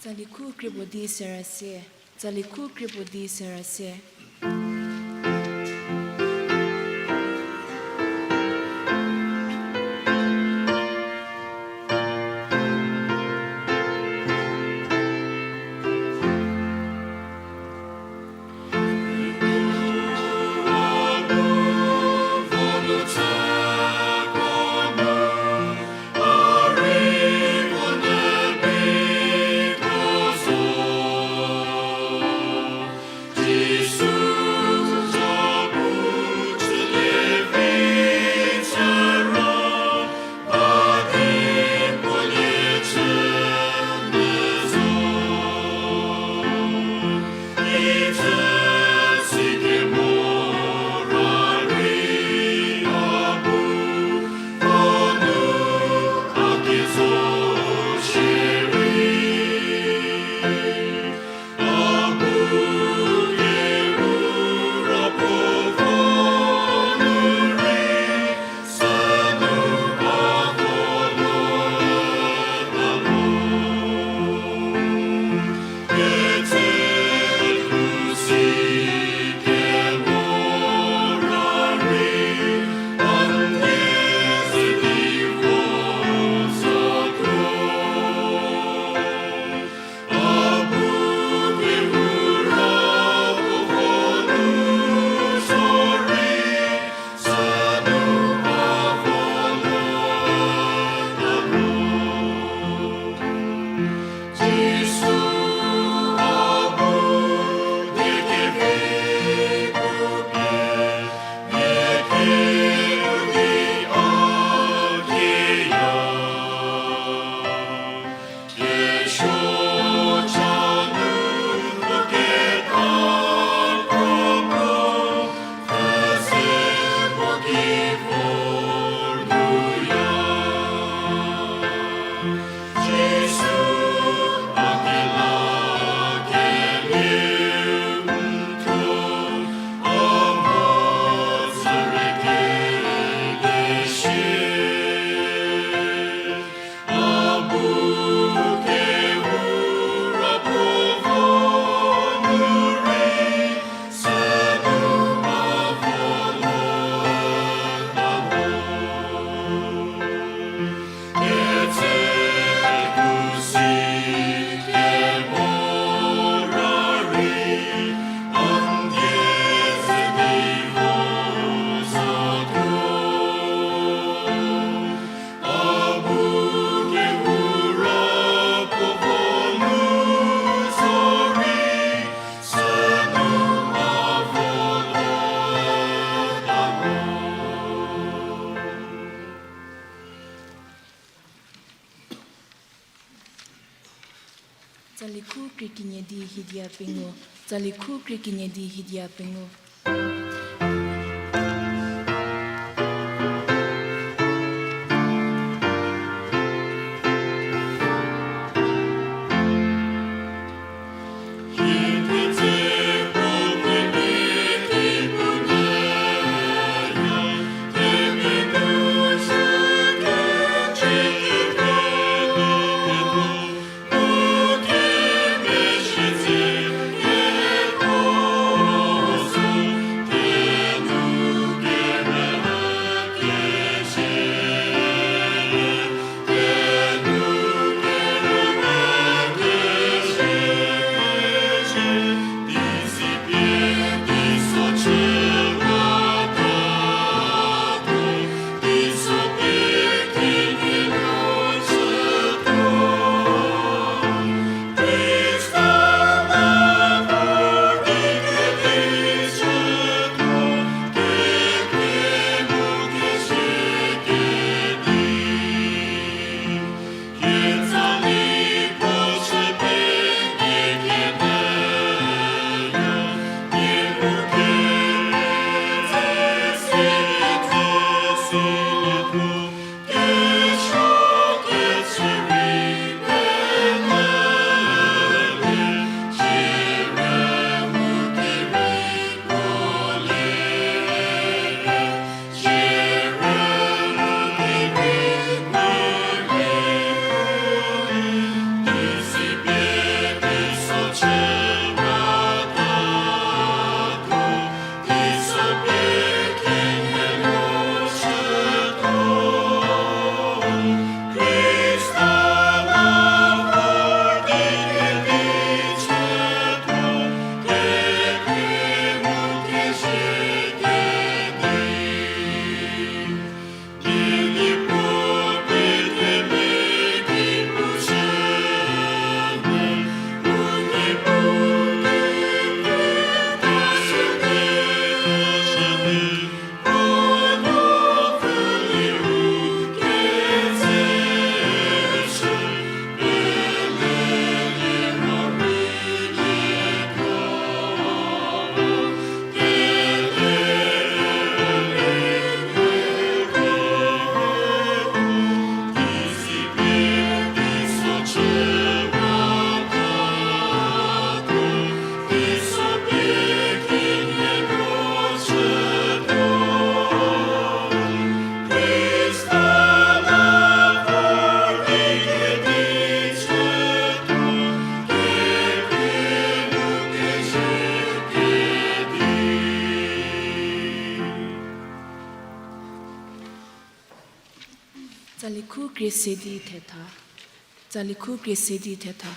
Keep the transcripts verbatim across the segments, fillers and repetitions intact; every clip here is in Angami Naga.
Tsali khu krie puo di sera se. Tsali khu krie puo di sera se. Tsali khu krie kenie di hiedia pengou. Tsali khu krie kenie di hiedia pengou. Krie se di thetha. Tsali khu krie se di thetha.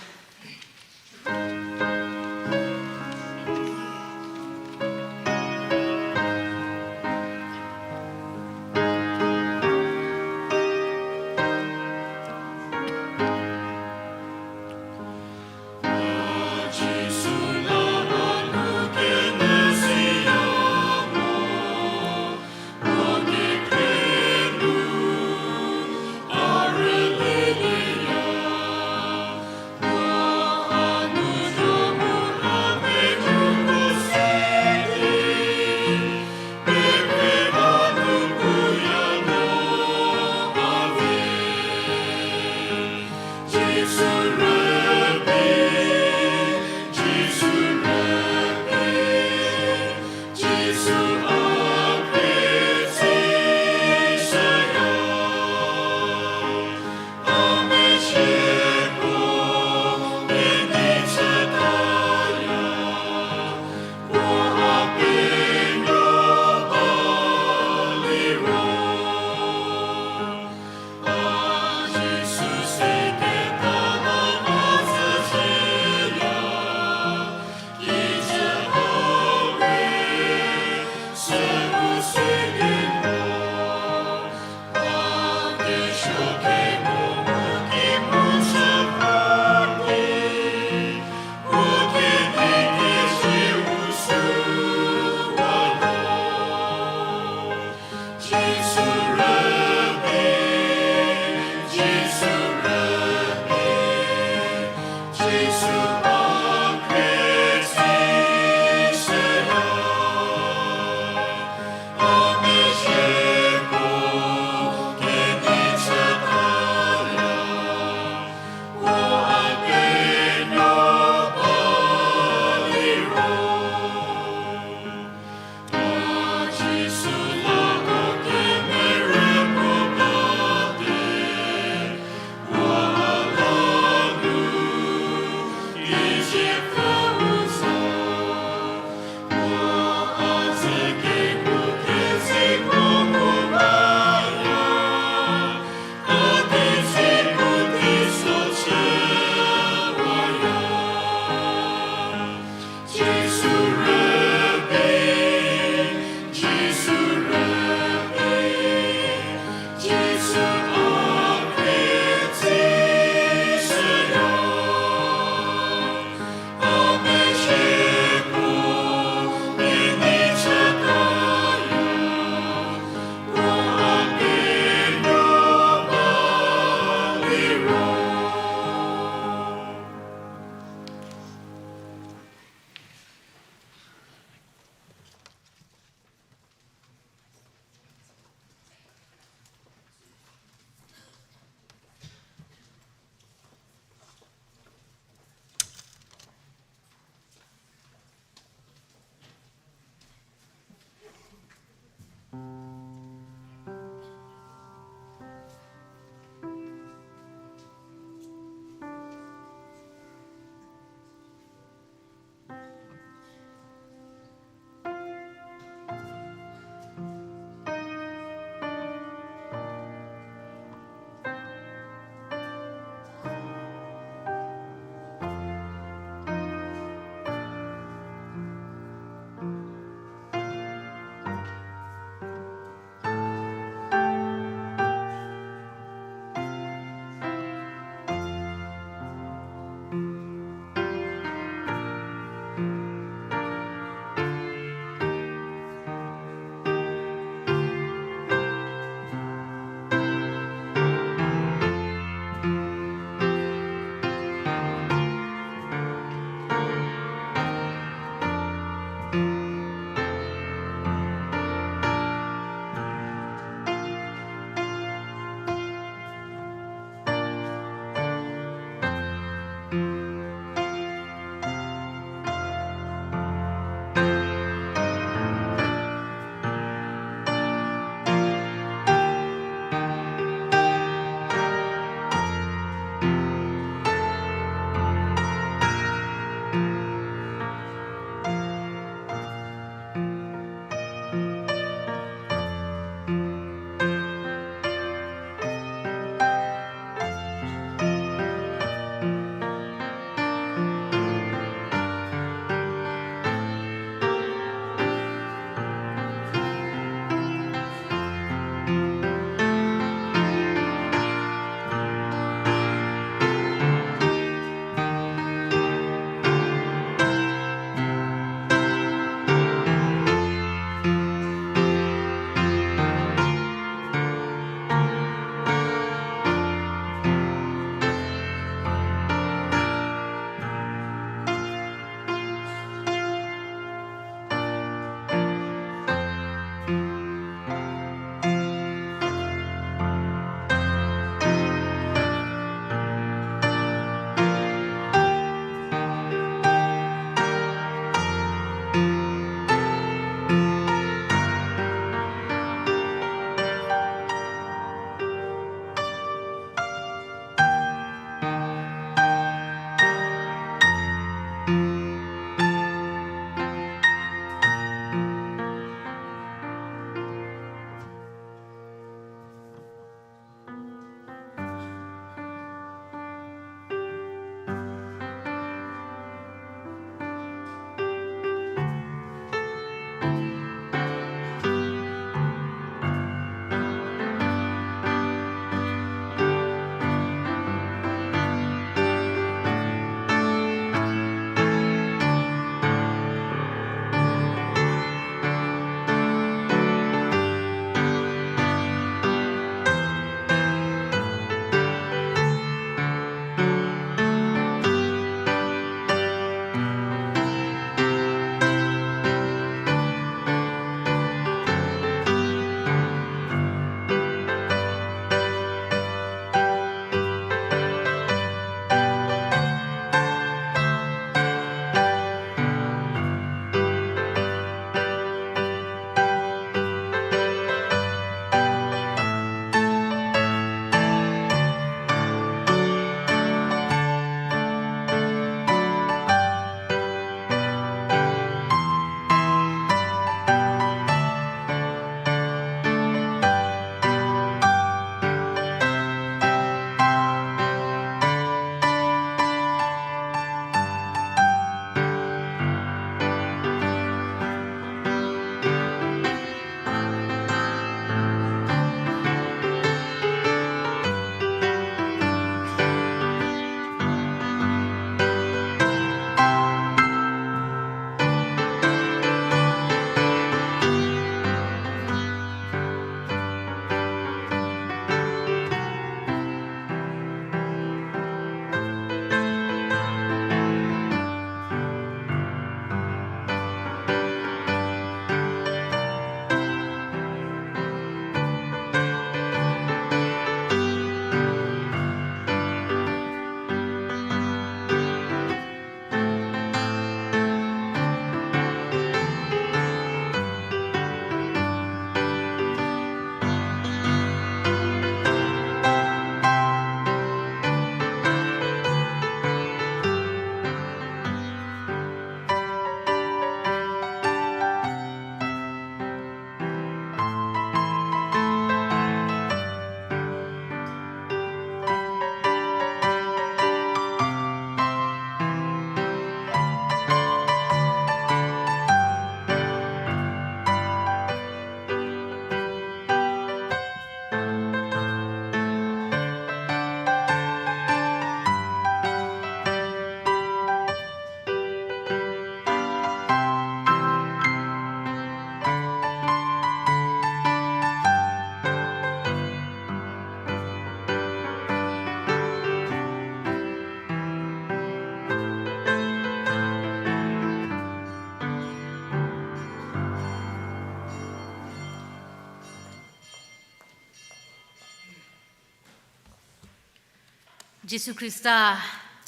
Jisu Khrista,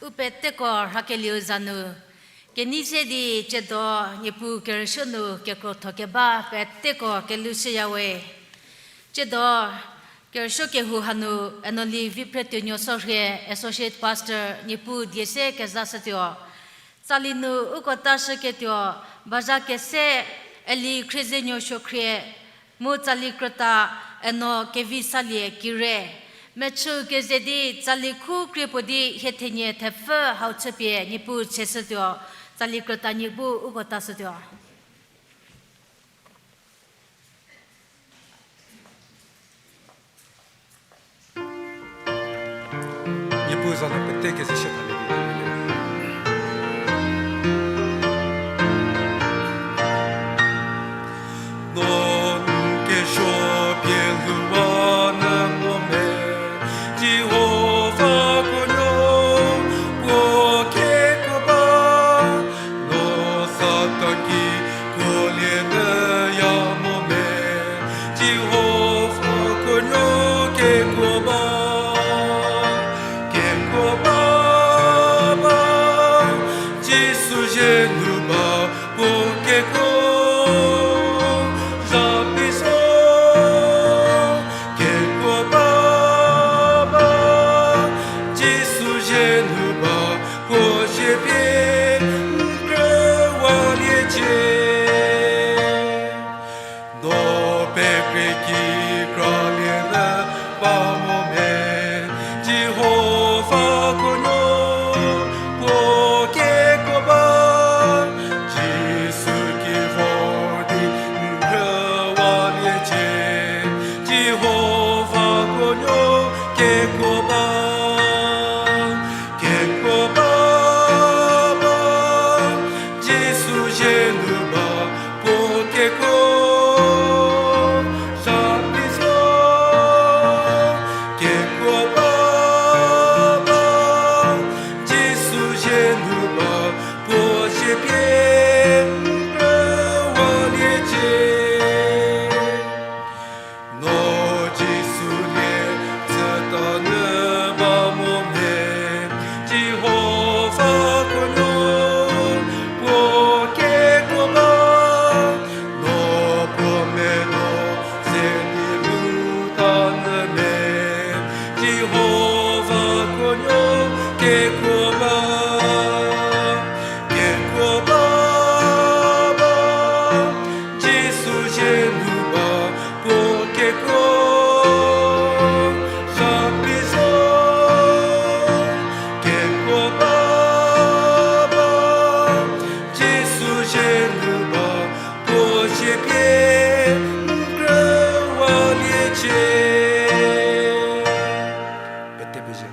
u peteko rhakelieu za nu, kenei se di tsiedo Niepuu kerüsuo nu kekrotho keba peteko kelhou shüya we. Tsiedo kerüsuo kehou hanu Enoli Viphretuonuo Sorhie, Associate Pastor, Niepuu die se kezashütuo. Tsali nu uko tashüketuo, baza kese Eli Khriezenuo Suokhrie, mu tsali krüta Eno Kevisalie Kire. Mechü keze di tsali khu krie puo di hie thenie thepfü hau chüpie Niepuu cheshütuo, tsali krüta Niepuu uko tashütuo. Niepuu za nu pete kezeshü thalie di. No n kesuo pie lhouwa nyü mo me, Jihova kuonuo puo kekuo ba. No Satan ki kuolie nyüya mo me, Jihova kuonuo kekuo ba. Kekuo ba, ba, Jisu zie nu ba puo kekuo, za pie zo. Kekuo ba, ba, Jisu zie nu ba puo zie pie n krüwaliecie. No pekrie ki kralie nyü ba mo me, Jihova kuonuo puo kekuo ba. Jisu ki vor di n krüwaliecie, Jihova kuonuo kekuo ba. Kekuo ba, ba, Jisu zie nu ba puo kekuo, za pie zo. Kekuo ba, ba, Jisu zie nu ba puo zie pie n krüwaliecie. No Jisu lie tsüta nyü ba mo me, Jihova kuonuo puo kekuo ba. No puo medo se di lhouta nyü me, Jihova kuonuo kekuo ba. Kekuo ba, ba, Jisu zie nu ba puo kekuo, za pie zo. Kekuo ba, ba, Jisu zie nu ba puo zie pie n krüwaliecie. Pete pezie.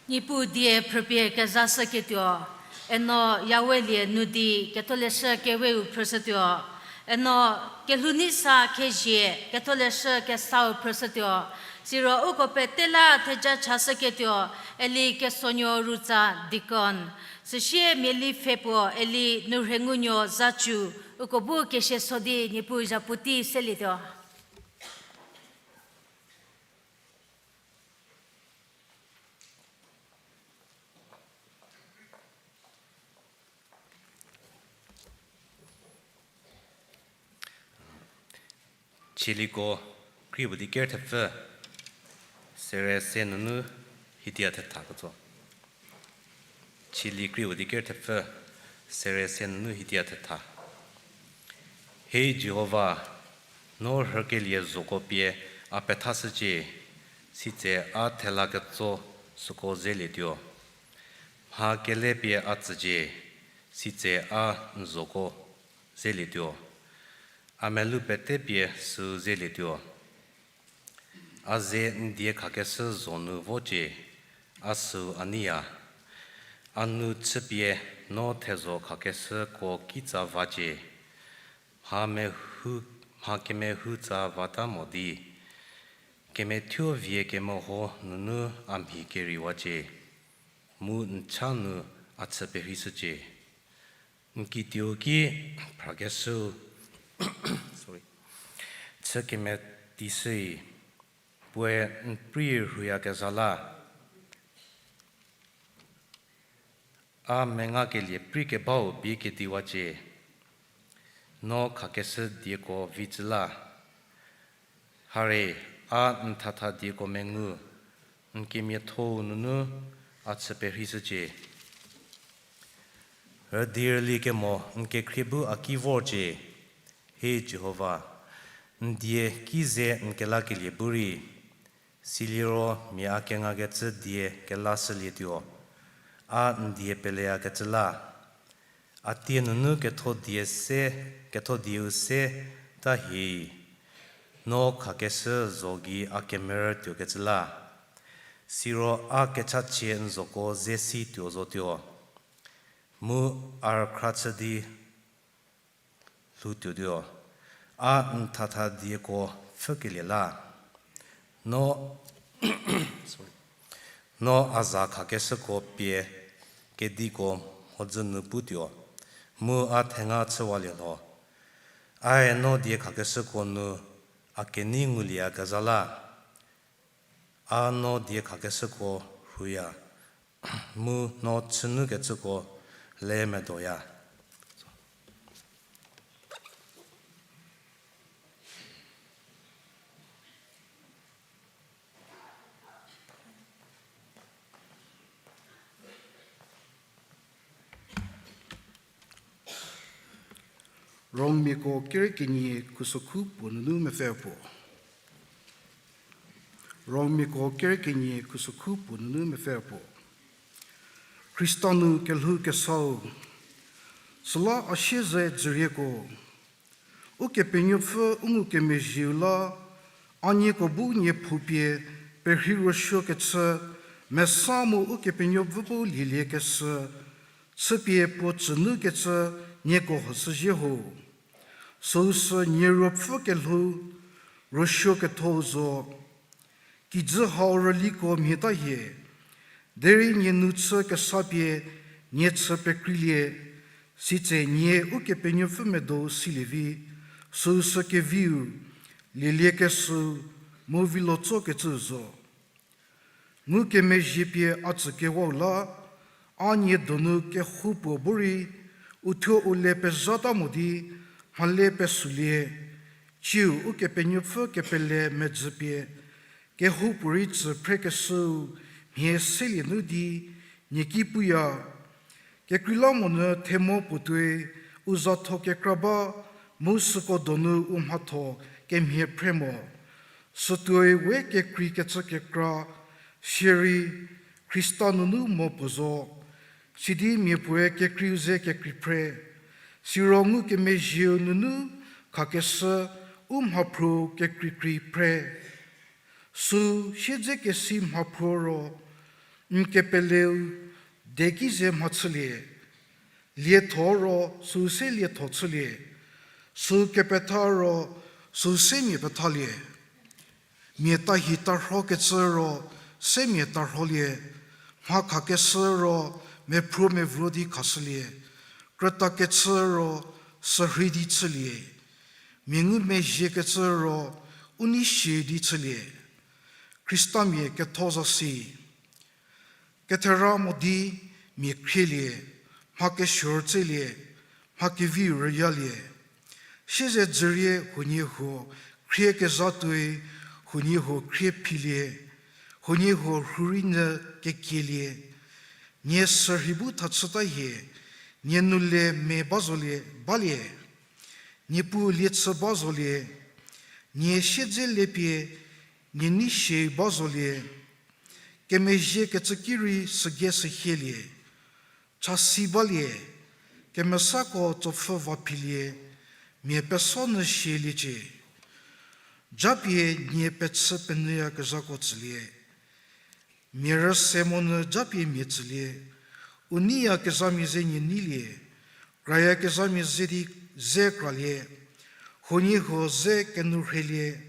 Niepuu die phrüpie kezashüketuo, Eno Yawelie nu di Ketholeshü Keweu phrüshütuo, Eno Kelhounisa Khezie Ketholeshü Kesau phrüshütuo, siro uko pete la theja chashüketuo, Eli Kesonuo Rutsa deacon, süsie miali pfhe puo Eli Nurhengunuo Zachu, uko bu kesie so di Niepuu zhapu tei selietuo. Chieliko krie puo di ker thepfü, sere se nunu hidia thetha ketso. Chieli krie puo di ker thepfü, sere se nunu hidia thetha. Hei Jihova, no rhükelie zoko pie a pethashücie, sitse a thela ketso süko zelietuo. Mha kele pie a tsücie, sitse a n zoko zelietuo. A melou pete pie süu zelietuo. A ze n die khakeshü zo nu vocie, a süu a neiya. A nu chüpie no thezho khakeshüko kitsa vacie. Mha mehou, mha kemehou tsa vata mo di, kemethuo vie kemeho nunu a mhi keriwacie, mu n cha nu a chü perheishücie. N kituo ki phrakeshü, sorry, chü kemeti shüi, puoe n prei rhuyakezha la. A mengakelie prei kebau bie kediwacie, no khakeshü dieko vi tsü la. Hare, a n thatha dieko mengu, n kemiatho-u nunu a chü perheishücie. Rüdi rüli kemo n kekhrie bu a ki vorcie, he Jihova, n die ki ze n kelakelie bu rei, siliro mia a kengakecü die kelashülietuo, a n die peleyakecü la. A tie nunu ketho die se, ketho dieu se ta hie, no khakeshü zo gei a kemerü tuokecü la. Siro a kechachie n zoko ze si tuo zotuo, mu a rükhra chü di lhoutuotuo, a n thatha dieko pfhükelie la. No, sorry, no a za khakeshüko pie kediko mhodzü nu putuo, mu a thenga chüwalie lho. Ae no die khakeshüko nu a kenei ngulieyakezha la. A no die khakeshüko rhuya, mu no chünukecüko le medoya. Rommiako kerei kenie khusokhu puo nunu mepfü puo. Rommiako kerei kenie khusokhu puo nunu mepfü puo. Khrista nu kelhou kesau, süla a siezedzürieko, Ukepenuopfü u ngukemezhieu la, a nieko bu nie phou pie perhei ruosuokecü, mesa mu Ukepenuopfü bu lieliekeshü, chüpie puo tsünukecü nieko hüshüzhie ho. Süusü nie ruopfü kelhou ruosuokethou zo. Kijü hau rüliko mhie ta hie, derei nie nu chü kesa pie nie chü pekreilie, sitse nie Ukepenuopfü medo silie vi, süusü keviu, lieliekeshüu, mu vilo tsokecü zo. Ngukemezhie pie a tsükewau la, a nie donu kehoupuo bu rei, uthuo u le pezhata mo di, mhale pesülie, ciu Ukepenuopfü kepele medzü pie, kehoupuorei tsü phrekeshüu mhie selie nu di, nie ki puya, kekreilamonyü themo puo tuoi u zatho kekra ba, mu süko donu u mhatho kemhie phre mo. Sütuoi we kekreikecü kekra, sierei Khrista nunu mo puo zo, sidi mia puoe kekreiu ze kekrei phre, siro ngukemezhieu nunu khakeshü u mhaphruo kekreikrei phre. Süu siedzekesi mhaphruo ro, n kepeleu de ki ze mhachülie, lietho ro süu se lietho chülie, süu kepetha ro süu se mia pethalie. Mia tahi tarhokecü ro se mia tarholie, mha khakeshü ro mephruo mevruo di khashülie, krütakechü ro sürhei di chülie, mia ngumezhiekecü ro u nei sie di chülie. Khristamia ketho zasi. Kethera mo di mia khrielie, mha kesuor tselie, mha keviu rüyalie. Siezedzürie huoniehuo khriekezha tuoi, huoniehuo khrie philie, huoniehuo rhurei nyü kekielie. Nie sürhei bu thachüta hie, nie nu le me ba zolie, balie. Niepuu liechü ba zolie, nie siedze lepie, nie nei sie ba zolie. Kemezhiekecü ki rei sügei sühielie, chasi balie, kemesako tsopfhü va philie, mia peso nyü sieliecie. Japie nie pechü penyüyakezhako tsülie, mia rüse monyü japie mia tsülie. U neiyakezhamia ze nie neilie, krayakezhamia ze di ze kralie, huoniehuo ze kenuorheilie.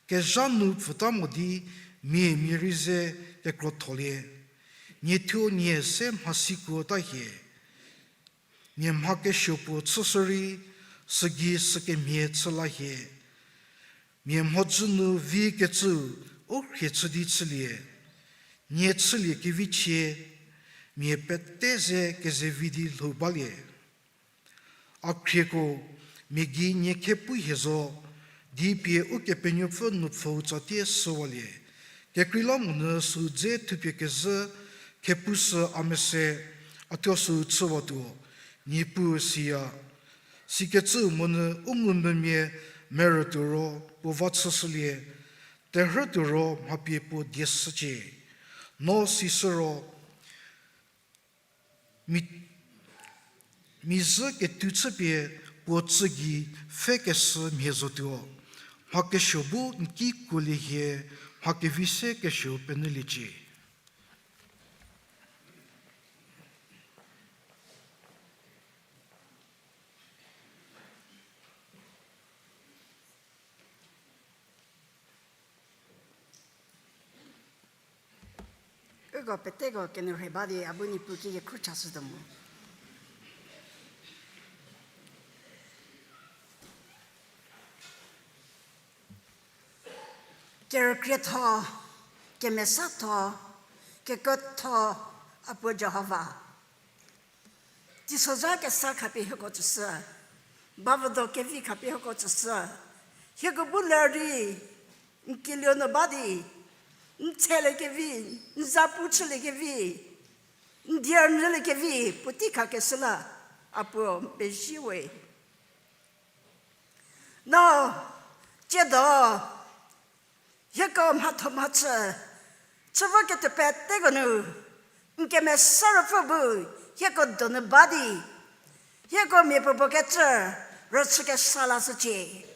Kezha nu pfüta mo di mia mia rei ze kekrotholie. Nie thuo nie se mhasikuota hie, Mia mha kesuo puo chüshü rei, sügei sükemhie chü la hie. Mia mhodzü nu vikecüu u khrie chü di chülie. Nie chülie kevichie, mia pete ze kezevi di lhou balie. A khrieko, mia gei nie khe pu hie zo, di pie Ukepenuopfü nupfhüu tsatie shüwalie. Kekreilamonyü süu dze thupie kezhü khepushü a mese, a thuo süu chüwatuo, Niepuu siya. Sikecüu monyü u ngumvümia merütuo ro puo va chüshülie, terhütuo ro mha pie puo die shücie. No sishü ro, mi, mi zhü ketuo chüpie puo tsü gei pfhe keshü mhie zotuo, mha kesuo bu n ki kuolie hie, mha kevi se kesuo penyüliecie. Uko peteko kenou rhei ba di a bu Niepuu ki kekhruohi chashütuo mo. Kerükrietho, kemesatho, kekuotho, a puo Jihova. Teisozha kesa khapie hieko tsüshü, bavüdo kevi khapie hieko tsüshü, hieko bu ler di, n kelieu nu ba di, n tseliekevi, n zapu chüliekevi, n die rünyüliekevi puotei khakeshü la, a puo n pezie we. No, tsiedo, hieko mhatho mhachü, chü voketuo peteko nu, n kemesa ruopfü bu, hieko donu ba di, hieko miapuopuo kecü, rüchü kesa lashücie.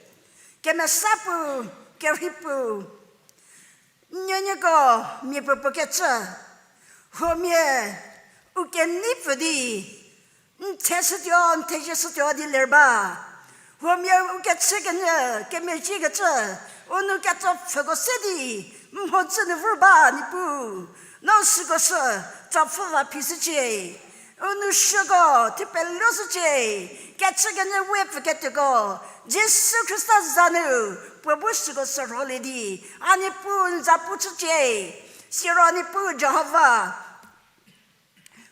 Kemesa puo, kerhei puo, n nuonuoko miapuopuo kecü, huomia u keneipfü di, n theshütuo, n thezieshütuo di ler ba. Huomia u kechü kenyü, kemezhiekecü, u nou ketsopfüko se di, n mhodzü nu vor ba Niepuu. No süko sü, tsopfü va phishücie. U nou suoko, thupelou shücie. Kechü kenyü we pfüketuoko, Jisu Khrista za nu, puo bu süko sü rholie di, a Niepuu n zapu chücie. Siro Niepuu Jihova,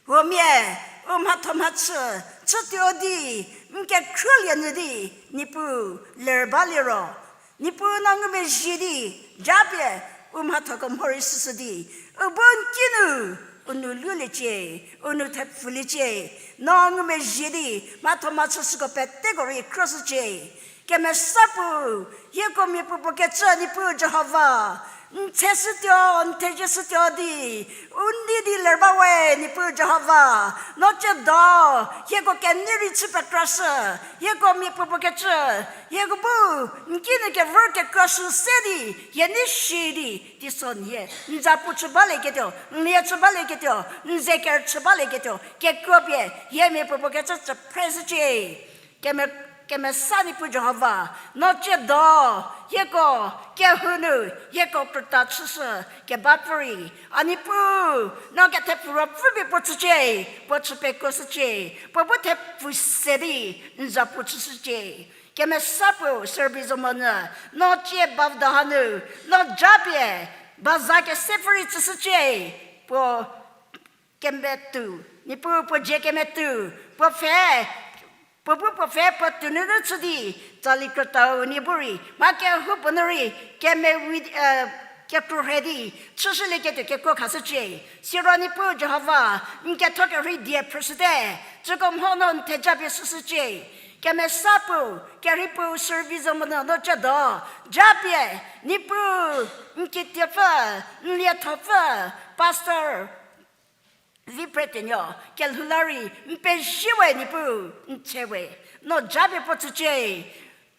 huomia, u mhatho mhachü, chütuo di, n kekhruohie nyü di, Niepuu, ler ba liro, Niepuu no ngumezhie di, japie, u mhathoko mhorei shüshü di, u bu n kinu, u nou luliecie, u nou thepfuliecie, no ngumezhie di, mhatho mhachü süko peteko rei khruoshücie. Kemesa puo, hieko miapuopuo kecü Niepuu Jihova, n theshütuo, n thezieshütuo di, u nei di ler ba we Niepuu Jihova, no tsiedo, hieko kenei rei chü pekroshü, hieko miapuopuo kecü, hieko bu, n kinu kevor kekroshü se di, hie nei shi di, teisonhie, n zapu chü balieketuo, n lie chü balieketuo, n ze kerüchü balieketuo, kekuo pie, hie miapuopuo kecü chü phreshücie. Keme-, kemesa Niepuu Jihova, no tsiedo, hieko, kehou nu, hieko krüta chüshü, kebapfü rei, a Niepuu, no kethepfu ruopfü pie puo tsücie, puo chü pekuoshücie, puo bu thepfu se di, n zapu chüshücie. Kemesa puo service monyü, no tsie bavüdo hanu, no japie, baza kesepfü rei tsüshücie, puo kemetu, Niepuu puo dzie kemetu, puo pfhe, puo bu puo pfhe puo tounu nu chü di, tsali krütau nie bu rei, mha kehoupuo nu rei, keme wi, eh, kekru rhe di, chüshülieketuo kekuo khashücie. Siro Niepuu Jihova, n ketho kerhei die phrüshüte, tsüko mho no n theja pie shüshücie. Kemesa puo, kerhei puo service monyü no tsiedo, japie, Niepuu, n kitiepfü, n liethopfü, pastor, vi pretenuo, kelhou la rei, n pezie we Niepuu, n the we, no japie puo tsücie,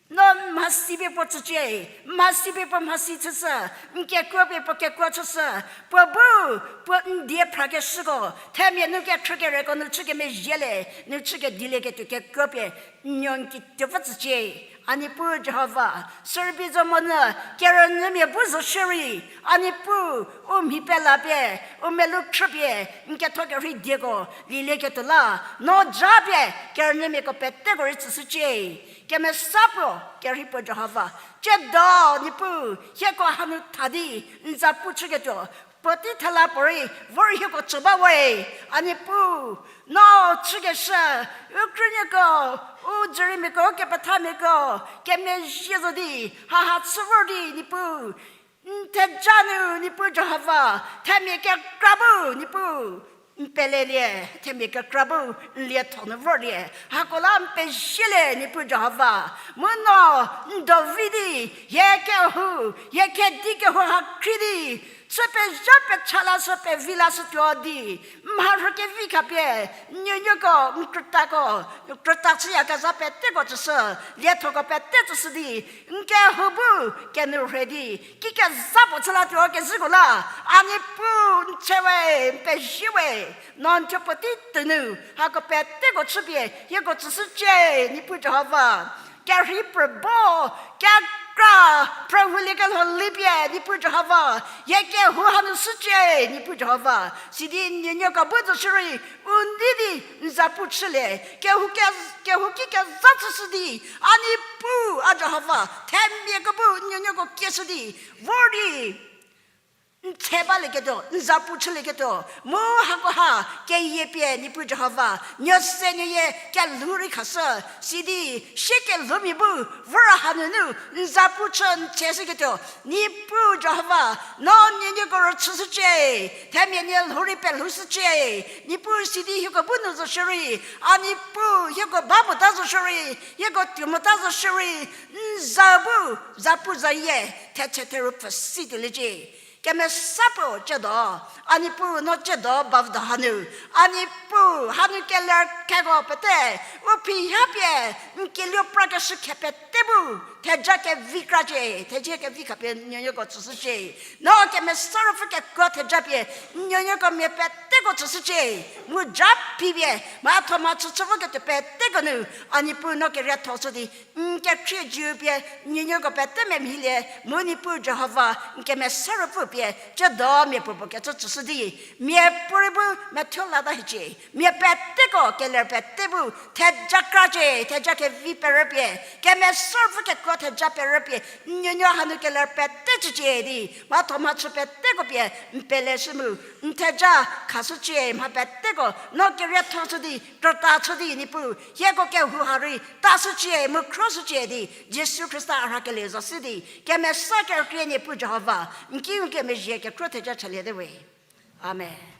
no mhasi pie puo tsücie, mhasi pie puo mhasi chüshü, n kekuo pie puo kekuo chüshü, puo bu, puo n die phrakeshüko, themia nu kekhrükereko nu chü kemezhielie, nu chü kedilieketuo kekuo pie, n nuo n kitiepfü tsücie. A Niepuu Jihova, sürübei zo monyü kerünyümia bu zo shierei, a Niepuu, u mhi pela pie, u melou khrüpie, n ketho kerhei dieko lielieketuo la, no japie kerünyümiako peteko rei tsüshücie. Kemesa puo, kerhei puo Jihova, tsiedo Niepuu, hieko hanu tha di, n zapu chüketuo, puotei thela puorei vor hieko tsü ba we. A Niepuu, no chükeshü, u krünuoko, u dzüriemiako, u kepethamiako, kemezhie zo di, haha chü vor di Niepuu, n theja nu Niepuu Jihova, themia kekra bu Niepuu, n pelelie, themia kekra bu n lietho nu vorlie, hako la n pezhielie Niepuu Jihova, mu no n do vi di, hie kehou, hie kedi kehou ha khrie di, chü pezha pecha lashü pevi lashütuo di, mharhü kevi khapie, n nuonuoko, n krütako, krüta chüyakezha peteko tsüshü, liethoko pete tsüshü di, n kehou bu kenourhei di, kikezha puo chü latuo kezhüko la, a Niepuu n che we, n pezhie we, no n thuo puotei tuonu, hako peteko chüpie hieko tsüshücie, Niepuu Jihova. Kerhei phrü bo, kekra, phrühouliekelho lipie, Niepuu Jihova, hie kehou hanu shücie, Niepuu Jihova. Sidi n nuonuoko bu zo shierei, u nei di n zapu chülie, kehou ke, kehouki kezha chüshü di, a Niepuu, a Jihova, themiako bu n nuonuoko kieshü di, vor di n the balieketuo, n zapu chülieketuo, mu hakoha keyie pie Niepuu Jihova, nuo se nuoyie kelhou rei khashü, sidi sie kelhoumia bu vor hanunu n zapu chü n theshüketuo, Niepuu Jihova, no n nuonuoko rüchüshücie, themia nuolhou rei pelhoushücie, Niepuu sidi hieko bu nu zo shierei, a Niepuu hieko ba mota zo shierei, hieko tuo mota zo shierei, n za bu, zapu zayie, thechü theru pfü si tuoliecie. Kemesa puo tsiedo, a Niepuu no tsiedo bavüdo hanu, a Niepuu hanu keler kheko pete, u phi ha pie, n keluo prakeshü khe pete bu, theja kevi kracie, theja kevi khapie n nuonuoko tsüshücie. No Kemesa Ruopfü kekuo theja pie, n nuonuoko mia peteko tsüshücie. Mu ja phi pie, mhatho mhachü chü voketuo peteko nu, a Niepuu no kerietho shü di, n kekhrie jü pie, n nuonuoko pete memhilie, mu Niepuu Jihova, n Kemesa Ruopfü pie, tsiedo mia puopuo kecü tsüshü di, miapuorei bu methuo lata hiecie, mia peteko keler pete bu, theja kracie, theja kevi perüpie, Kemesa Ruopfü kekuo theja perüpie, n nuonuo hanu keler pete tsücie di, mhatho mhachü peteko pie, n peleshü mu, n theja khashücie, mha peteko, no kerietho shü di, krüta chü di, Niepuu, hieko kehou ha rei, tashücie, mu khroshücie di, Jisu Khrista a rhakelie zo shü di, Kemesa Kerükrie Niepuu Jihova, n ki u kemezhie kekhro theja chüliete we. Amen.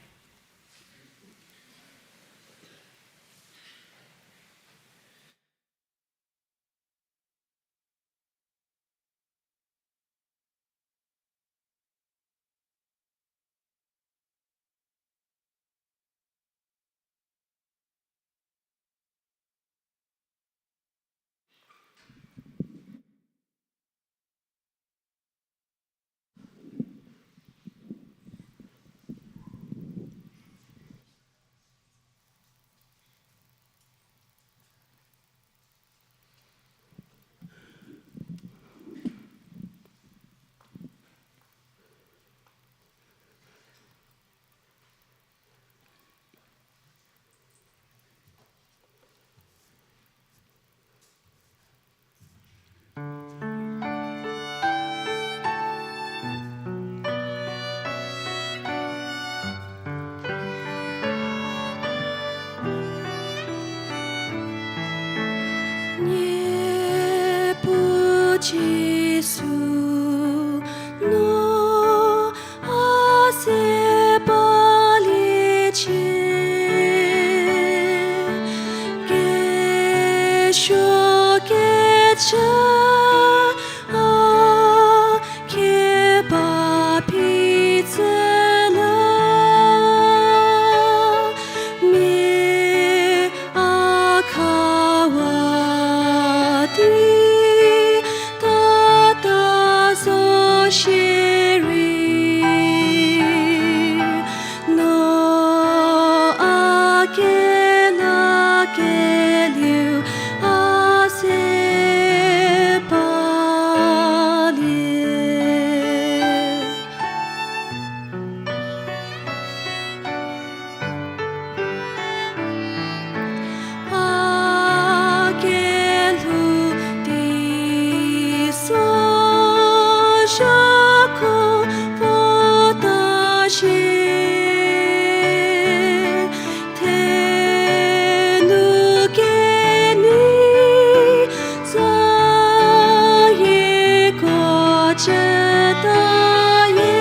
Taye,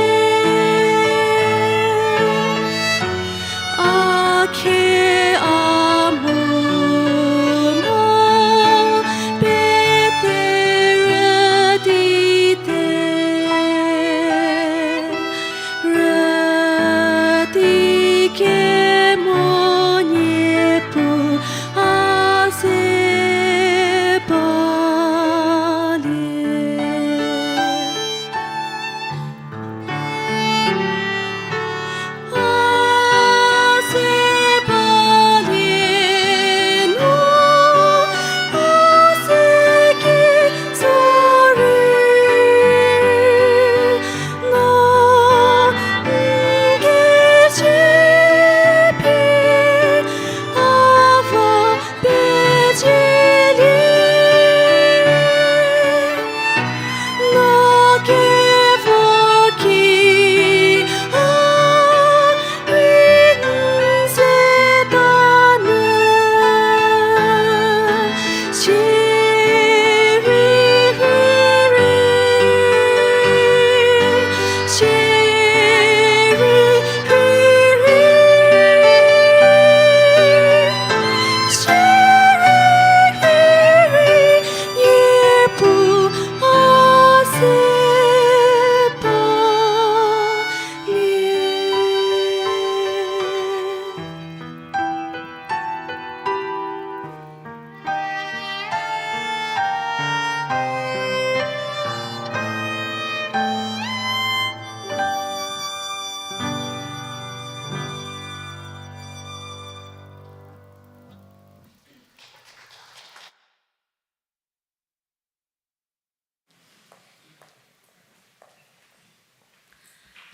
a khe a mu mo, pete rüdi te, rüdi kemo Niepuu a ze balie.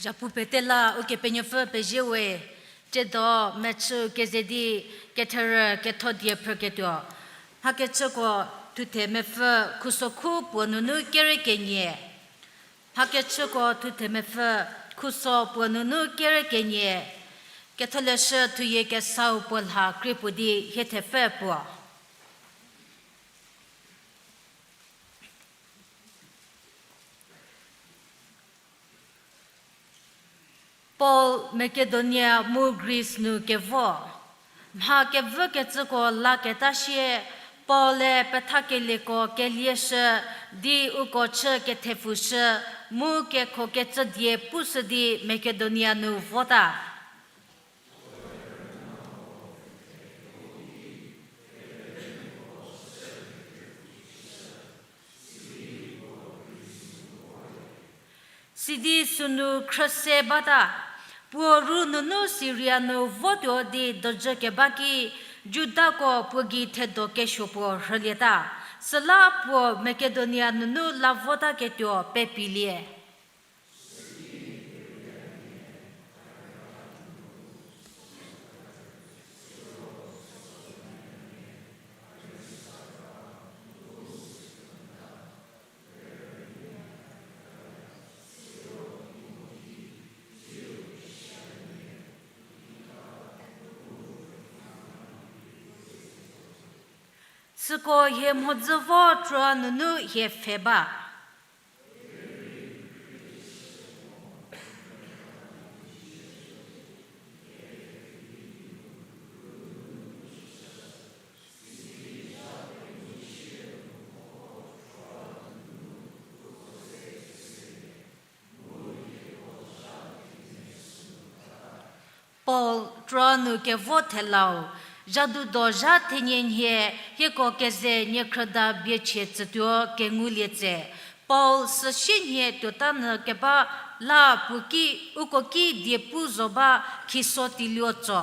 Zhapu pete la Ukepenuopfü pezie we, tsiedo mechü keze di ketherü ketho die phrüketuo. Mhakechüko thuthe mepfü khuso khu puo nunu kere kenie. Mhakechüko thuthe mepfü khuso puo nunu kere kenie. Ketholeshü thuyie kesau puo lha krie puo di hie thepfü puo. Paul Makedonia mu Greece nu kevo. Mha kevükecüko laketa sie, Paul-e pethakelieko kelieshü di uko chü kethepfushü mu kekhokecü die pushü di Makedonia nu vota. Sidi sünu khrüse bata, puo ru nunu Siria nu votuo di dojü keba ki, Judako puo gei thedo kesuo puo rhülieta. Süla puo Makedonia nunu la votaketuo pepilie. Süko hie mhodzü vo Troa nunu hie pfhe ba. Paul Troa nu kevo thelau, zhadudo zha thenie nhie, hieko keze niekhrüda biechie tsütuo kengulie tse. Paul süsie nhie tuota nyü keba la puo ki, uko ki diepu zo ba khiso tiluo tso.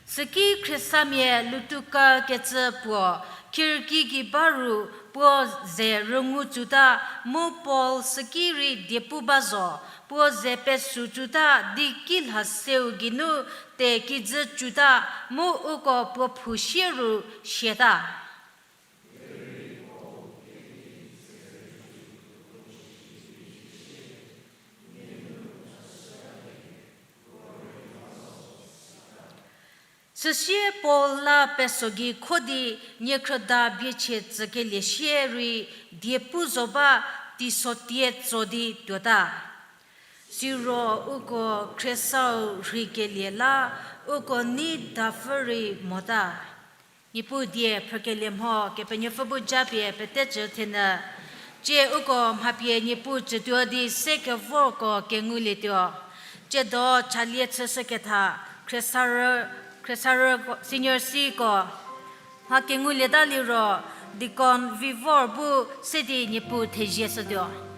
Süki Khristanmia lutuka kecü puo, khirki gei ba ru puo ze rüngu tsuta, mu Paul süki rei diepu ba zo, puo ze pesu tsuta di kilha seu geinu te kijü tsuta, mu uko puo phu sie ru siata. Süsie Paul la peso gei kho di niekhrüda biechie tsükelie sie rei diepu zo ba teiso tie tso di tuota. Siro uko khriesau rheikelie la uko nei dapfü rei mota. Niepuu die phrükelie mho Kepenuopfü bu japie petecü thenyü. Tsie uko mha pie Niepuu tsütuo di se kevorko kengulietuo. Tsiedo chalie chüshüketha khriesarü, khriesarü senior siko mha kengulieta liro, Deacon Vivor bu se di Niepuu thezieshütuo.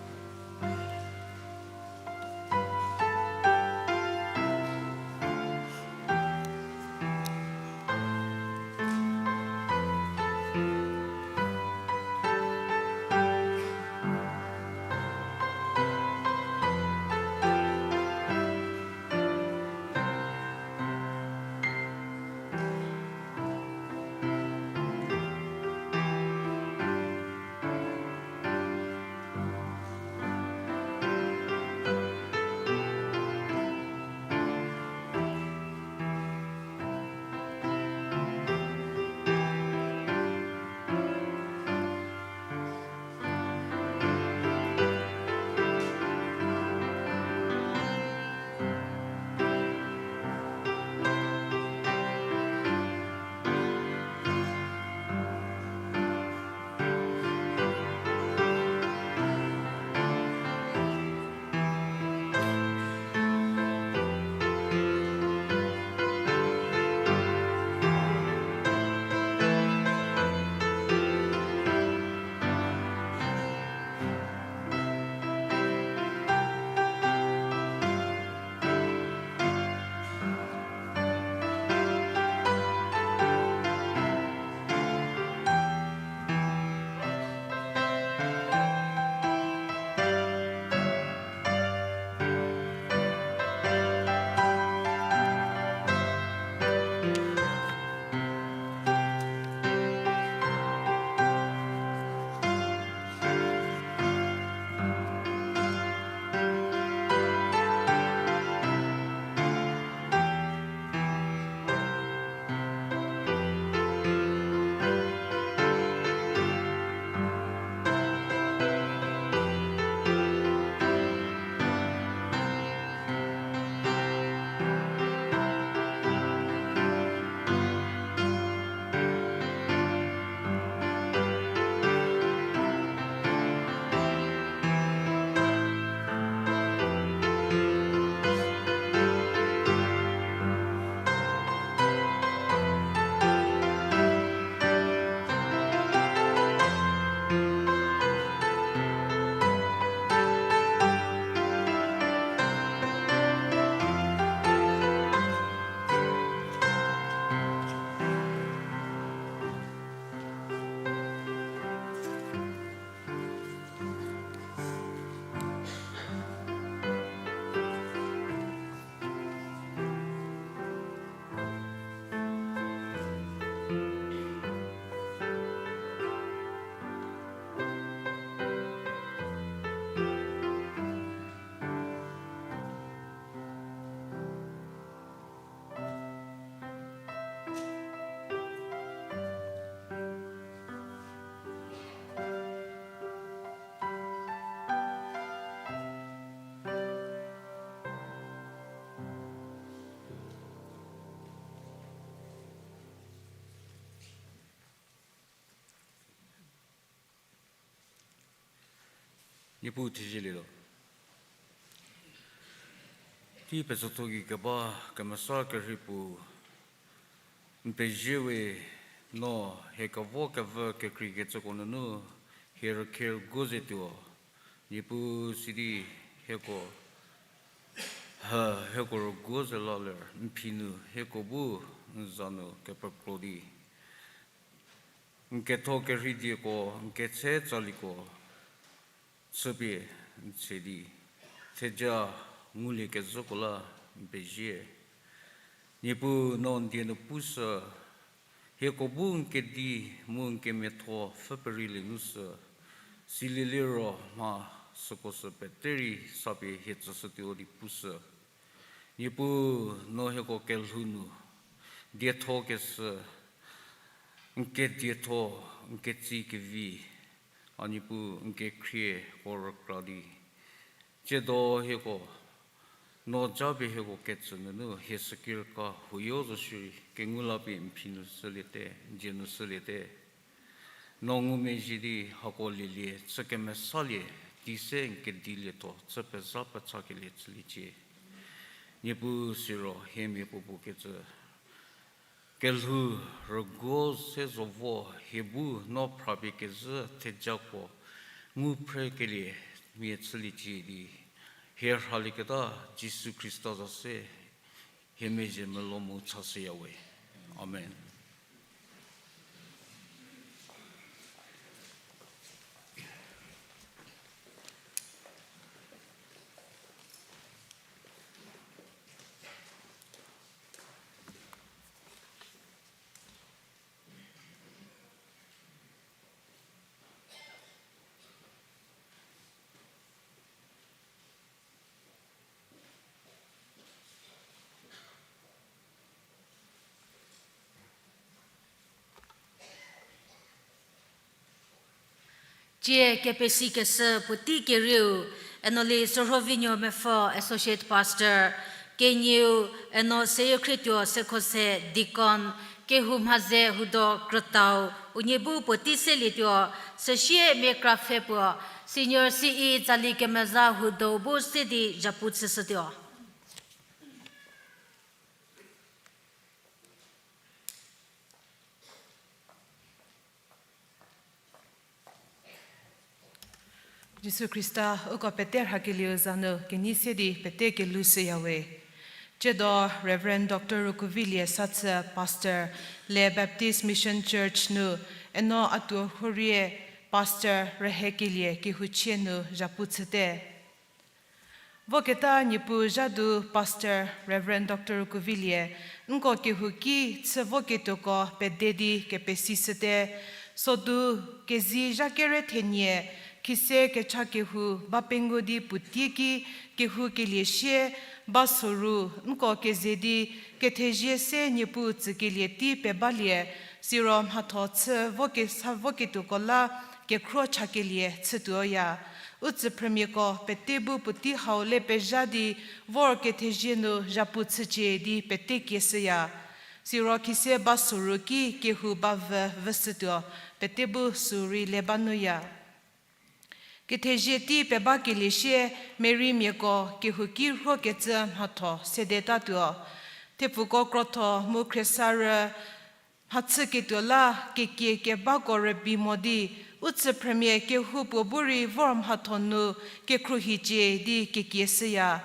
Niepuu thezielielo. Tei pesotho gei keba kemesa kerhei puo, n pezie we, no hie kevo kevü kekreikecüko nunu hie rükhe rüguo ze tuo. Niepuu sidi hieko, ha, hieko rüguo ze la ler n phi nu hieko bu n za nu kepekro di n ketho kerhei dieko, n ketse tsaliko chüpie n tse di theja ngulie kezhüko la n pezie. Niepuu no n die nu pushü, hieko bu n kedi mu n kemiatho pfhü perielie nu sü, silieliro mha süko sü pete rei sapie hie tsüshütuo di pushü. Niepuu no hieko kelhou nu Dietho kesü, n kedietho, n ketsi kevi, a Niepuu n kekhrieko rükra di, tsiedo hieko, no japie hieko ketsü nunu hie sükirka huoyo zo shierei kengu la pie n phi nu shüliete, n dzie nu shüliete. No ngumezhie di hako lielie chü kemesalie, di se n kedilietho chü pezha pechakelie chüliecie. Niepuu siro hie mia puopuo kecü kelhou rüguo se zo vo hie bu no phrapie kezhü thejako ngu phrekelie mia chüliecie di, hie rhalieketa Jisu Khrista za se hie mezhie melou mu chashüyawe. Amen. Tsie kepesikeshü puotei kerieu, Enoli Sürhovinuo Mepfü Associate Pastor, kenieu Eno Seyiekhrietho Sekhose Deacon, kehou mhaze hudo krütau, unie bu puotei selietuo, süsie mia kra pfhe puo, Senior C E tsali kemeza hudo bu se di zhapu chüshütuo. Jisu Khrista uko pete rhakelieu za nu kenei se di pete kelhou shüyawe. Tsiedo Reverend Doctor Rukuvilie Sathü, Pastor, Le Baptist Mission Church nu, Eno Atuo Hurie, Pastor rühekelie kehouchie nu zhapu chüte. Voketa Niepuu zha du Pastor Reverend Doctor Kuvilie, nko kehouki chü voketuoko pede di kepesishüte, sodu kezi zha kere thenie, khise kecha kehou ba pengou di puoteiki kehoukelie sie ba soru, nko keze di kethezie se Niepuu tsükelie tei pebalie, siro mhatho chü vokesa voketuoko la kekhruo chakelie chütuoya. U tsüphrümiako pete bu puotei hau le pezha di vor kethezie nu zhapu chücie di pete kieshüya. Siro khise ba soru ki kehou ba vü vüshütuo, pete bu sü rei le ba nuya. Kethezie tei pebakelie sie Marymiako kehouki rhuokecü mhatho sedetatuo. Thepfuko krotho mu khriesarü mhachüketuo la kekie kebako rübei mo di, u tsüphrümia kehoupuo bu rei vor mhatho nu kekhruohicie di kekie shüya.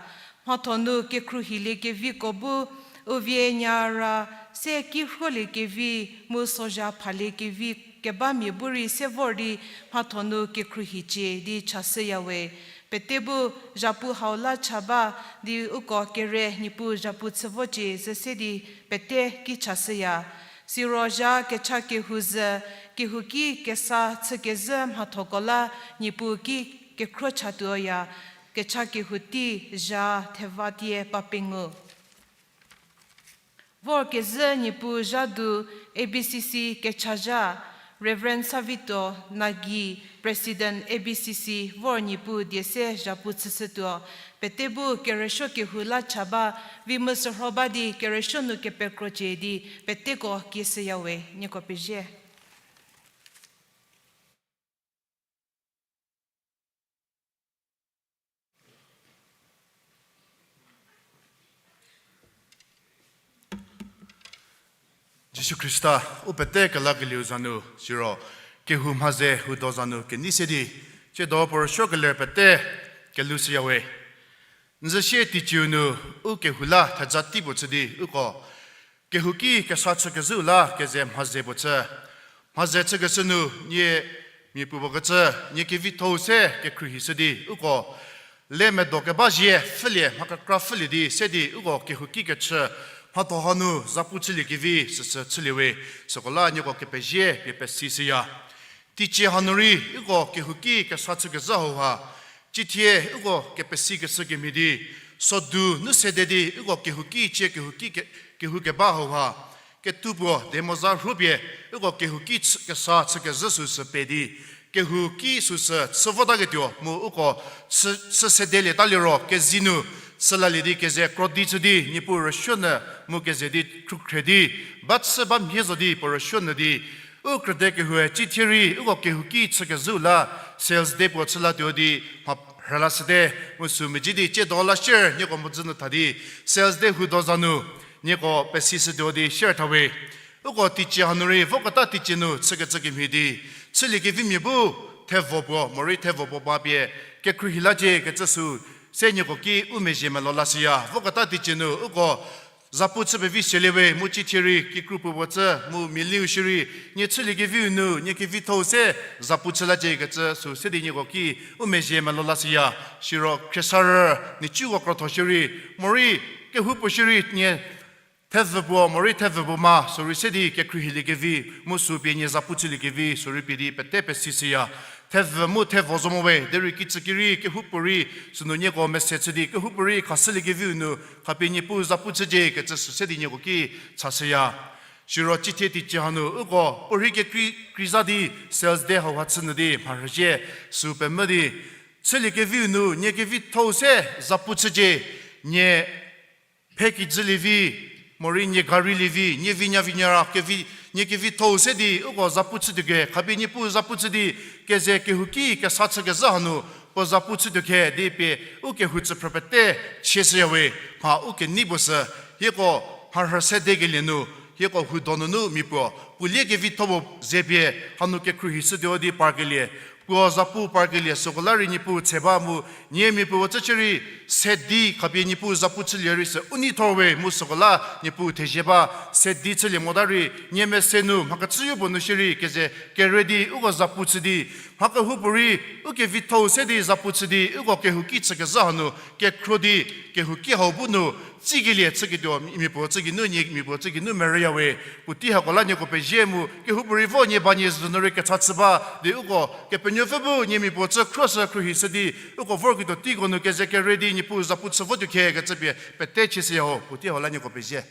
Mhatho nu kekhruohiliekeviko bu, u vie nyara se ki rhuoliekevi mu sozha phaliekevi kebamia bu rei se vor di mhatho nu kekhruohicie di chashüyawe. Pete bu zhapu hau la cha ba di uko kere Niepuu zhapu chü vocie zhü se di pete ki chashüya. Siro zha kecha kehou zhü, kehouki kesa chükezhü mhathoko la Niepuu ki kekhruo chatuoya, kecha kehou tei zha theva tie ba pengou. Vorkezhü Niepuu zha du A B C C kechazha, Reverend Savito Nagi, President A B C C, vor Niepuu die se zhapu chüshütuo, pete bu kerüsuo kehou la cha ba, vi mu sürho ba di kerüsuo nu kepekrocie di peteko kieshüyawe, nieko pezie. Jisu Khrista, u pete kelakelieu za nu, siro, kehou mhaze hudo za nu kenei se di, tsiedo puo rüsuokeler pete kelhou shüyawe. N zhü sie teiciu nu, u kehou la theja tei puo chü di, uko, kehouki kesa chükezhüu la keze mhaze puo chü. Mhaze chükeshü nu, nie mia puopuo kecü, nie kevitho-u se kekhruohishü di, uko, le medo keba zie pfhülie, mha kekra pfhülie di se di, uko kehouki kechü, mhatho hanu zhapu chüliekevi, süsü chüliewe, süko la nieko kepezie pie pesishüya. Teicie hanu rei, uko kehouki kesa chükezhü hauha, cithie uko kepesikeshü kemhie di, sodu nu sede di, uko kehouki cie kehouki ke-, kehou keba hauha, Ketupuo de mhoza rhopie, uko kehouki chü-, kesa chükezhü süsü pe di, kehouki süsü chü votaketuo mu uko chü, chü sedelieta liro kezi nu, chü lalie di keze krodi chü di, Niepuu rüsuonyü mu keze di khrukhre di, ba chü ba mhie zo di, puo rüsuonyü di, u krüde kehoue cithie rei, uko kehouki chükezhüu la, sales day puo chü latuo di, mha rhüla shüte, mu sü mezhie di, ciedo la share, nieko mhodzü nu tha di, sales day huo do za nu, nieko pesishütuo di share thawe. Uko teicie hanu rei, voketa teicie nu, chükecü kemhie di, chüliekevimia bu, thevo puo, morei thevo puo ba pie, kekhruohi lacie kecü sü, se nieko ki u mezhie melou lashüya. Voketa teicie nu, uko, zapu chü pevi selie we, mu cithie rei, kikru puo puo cü, mu mialiu shierei, nie chüliekeviu nu, nie kevithou se, zapu chü lacie kecü sü, se di nieko ki, u mezhie melou lashüya. Siro, khriesarü, nhicuko krotho shierei, morei, kehoupuo shierei, nie, thevü puo, morei thevü puo ma, sürei se di kekhruohiliekevi, mu sü pie nie zapu chüliekevi, sürei pie di pete pesishüya. Thevü mu thevo zo mo we, derei kicükirei, kehoupuorei, sünu nieko mese chü di, kehoupuorei khashüliekeviu nu, khapie Niepuu zapu chücie kecü sü se di nieko ki chashüya. Siro cithie teicie hanu, uko, puorhei kekrei, kreiza di, sales day hauha chü nyü di, mharhüzhie, sü pemvü di, chüliekeviu nu, nie kevithou se, zapu chücie, nie, phe kijü lievi, morei nie gari lievi, nie vinya vinyara kevi, nie kevithou se di, uko zapu chütuo khe, khapie Niepuu zapu chü di, keze kehouki kesa chükezhü hanu, puo zapu chütuo khe, di pie, u kehou tsüphrü pete, chieshüya we, mha u kenei puo sü, hieko, mharhü sedekelie nu, hieko huo do nunu mia puo, puo lie kevitho puo ze pie, hanu kekhruohi shütuo di parkelie, puo zapu parkelie süko la rei Niepuu tse ba mu, nie mia puo cü chü rei, se di khapie Niepuu zapu chülie rei sü u nei thor we mu süko la Niepuu thezie ba, se di chülie mota rei, nie mese nu, mha kecüyo puo nu shierei, keze kere di, uko zapu chü di, mha kehoupuorei, u kevithou se di zapu chü di, uko kehouki chükezhü hanu, kekhro di, kehouki hau bu nu, tsikelie chüketuo, mia puo cü geinu, nie mia puo cü geinu merüya we, puotei hako la nieko pezie mu, kehoupuorei vo nie ba nie zü nu rei kecha chü ba, di uko, Kepenuopfü bu nie mia puo cü khro sü khruohi shü di, uko vorketuo teiko nu keze kere di Niepuu zapu chü votuo khe kecü pie, pete chieshüya ho, puotei hau la nieko pezie.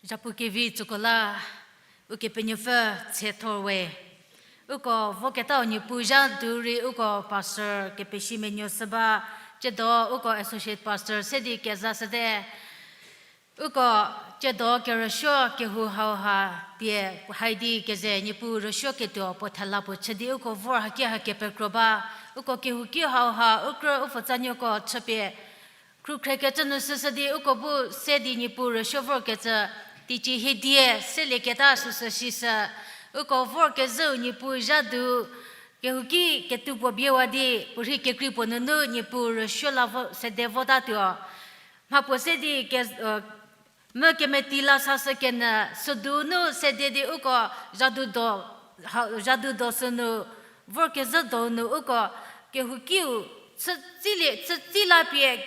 Zhapu kevi tsüko la, Ukepenuopfü tse thor we. Uko voketau Niepuu zha du rei uko pastor kepesi menuo shü ba, tsiedo uko associate pastor se di kezashüte. Uko tsiedo kerüsuo kehou hauha pie haidi keze Niepuu rüsuoketuo puo thela puo chü di uko vor haki ha kepekro ba. Uko kehouki hauha u krü u pfutsanuoko chüpie khrükhrekecü nu süsü di uko bu se di Niepuu rüsuo vorkecü teicie hiedie selieketa süsü sishü. Uko vorkezhüu Niepuu zha du kehouki ketuo puo biewa di puorhi kekrei puo nunu Niepuu rüsuo la vo, sede votatuo. Mhapuo se di ke, mü kemeti la sashü kenyü, südu nu sede di uko zhadudo, ha, zhadudo sünu, vorkezhü donu uko kehoukiu chütsilie, chütsi la pie,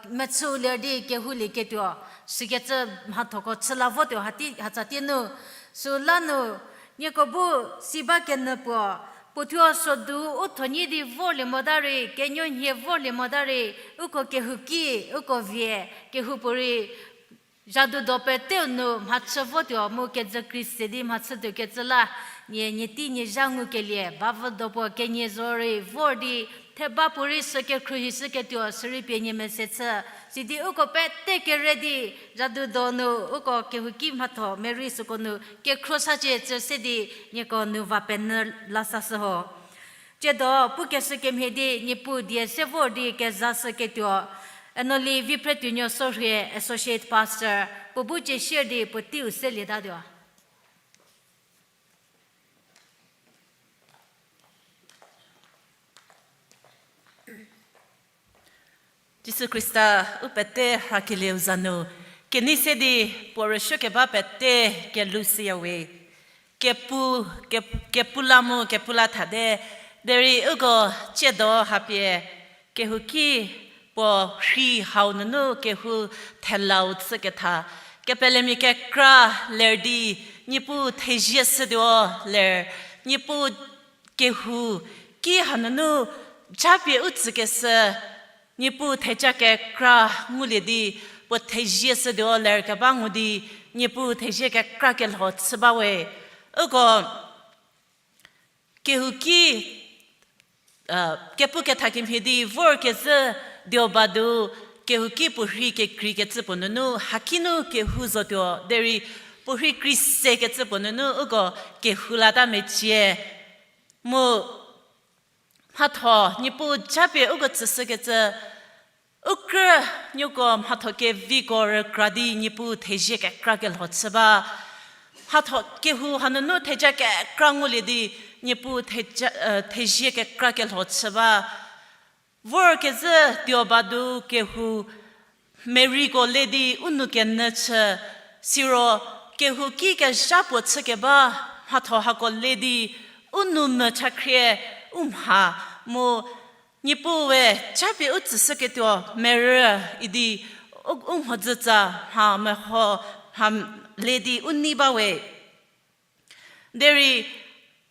mechüu ler di kehoulieketuo, sükecü mhathoko chü la votuo hatsa tie nu, süla nu, nieko bu si ba kenyü puo, puothuo südu u thonyi di vorlie mota rei, kenuonhie vorlie mota rei, uko kehouki, uko vie, kehoupuorei, zhadudo peteu nu mhachü votuo mu kejü krei se di mhachütuokecü la, nie, nie tei nie zha ngukelie, bavüdo puo kenie zo rei vor di, theba puorei sü kekhruohishüketuo sürei pie nie mese chü, sidi uko pete kere di, zhadudo nu uko kehouki mhatho merei süko nu kekhro sacie cü se di nieko nu va penyü la sashü ho. Tsiedo pukeshü kemhie di Niepuu die se vor di kezashüketuo, Enoli Viphretuonuo Sorhie Associate Pastor, puo bu cie share di puoteiu selietatuo. Jisu Khrista u pete rakelieu za nu, kenei se di puo rüsuokeba pete kelhou shüya we. Kepu, ke, kepu la mu kepu la thate, derei uko tsiedo hapie, kehouki puo rhi hau nunu kehou thelau chüketha, kepelemia kekra ler di, Niepuu thezie shütuo ler, Niepuu kehou ki hanunu japie u tsükeshü, Niepuu theja kekra ngulie di, puo thezie shütuo lerkeba ngu di, Niepuu thezie kekra kelho chü ba we. Uko kehouki, kepu ketha kemhie di vorkezhü Deobadu, kehouki puorhi kekreikecü puo nunu, hakinu kehou zotuo, derei puorhi krei sekecü puo nunu, uko kehou lata mecie. Mu mhatho, Niepuu japie uko tsüshükecü, u krü nuoko mhatho keviko rükra di Niepuu thezie kekra kelho chü ba. Mhatho kehou hanunu theja kekra ngulie di Niepuu theja, eh, thezie kekra kelho chü ba. Vorkezhü tuo ba du kehou meriko le di u nou kenyü chü, siro kehouki kezha puo chükeba mhatho hako le di u nou mü chakhrie u mha mu Niepuue japie u tsüshüketuo merü idi u, u mhodzütsa mha meho mha le di u nei bawe. Derei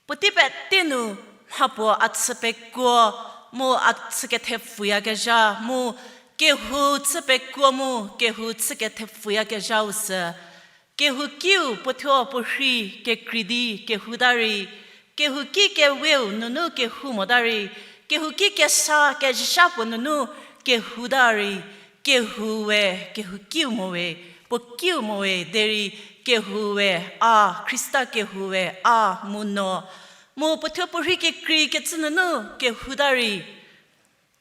puotei pete nu mhapuo a chü pekuo mu a chü kethepfuyakezha mu kehou chü pekuo mu kehou chü kethepfuyakezhau sü, kehoukiu puothuo puorhi kekrei di kehouta rei, kehouki keweu nunu kehou mota rei, kehouki kesa kezha puo nunu kehouta rei, kehoue kehoukiu mowe, puo kiu mowe derei kehoue a, Khrista kehoue a mu no. Mu puothuo puorhi kekreikecü nunu kehouta rei,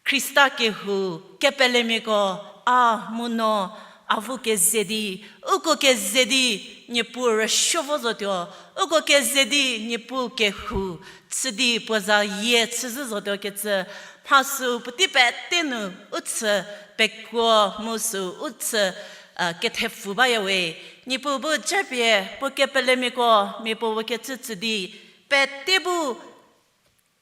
Khrista kehou, kepelemiako a mu no, avu keze di, uko keze di, Niepuu rüsuo vo zotuo, uko keze di Niepuu kehou chü di puo za yie chüzhü zotuokecü, mha sü puotei pete nu u chü pekuo mu sü u chü, a, kethepfu bayawe. Niepuu bu japie puo kepelemiako mia puo vo kecü tsü di, pete bu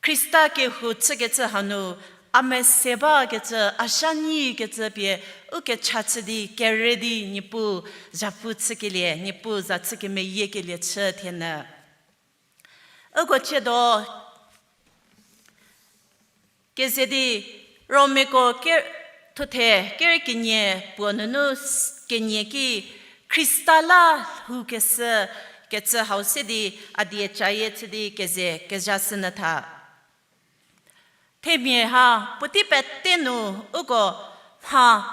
Khrista kehou chükecü hanu, a mese bakecü, a zha nyikecü pie, u kecha chü di, kere di, Niepuu zaphu chükelie, Niepuu za chü kemeyiekelie chü thienyü. Uko chiedo, keze di, Romiako ke, thuthe, kere kenie puo nunu s-, kenie ki, Khrista la lhoukeshü kecü hau se di, a die cayie chü di keze kezha sünyü tha. Themia ha, puotei pete nu uko mha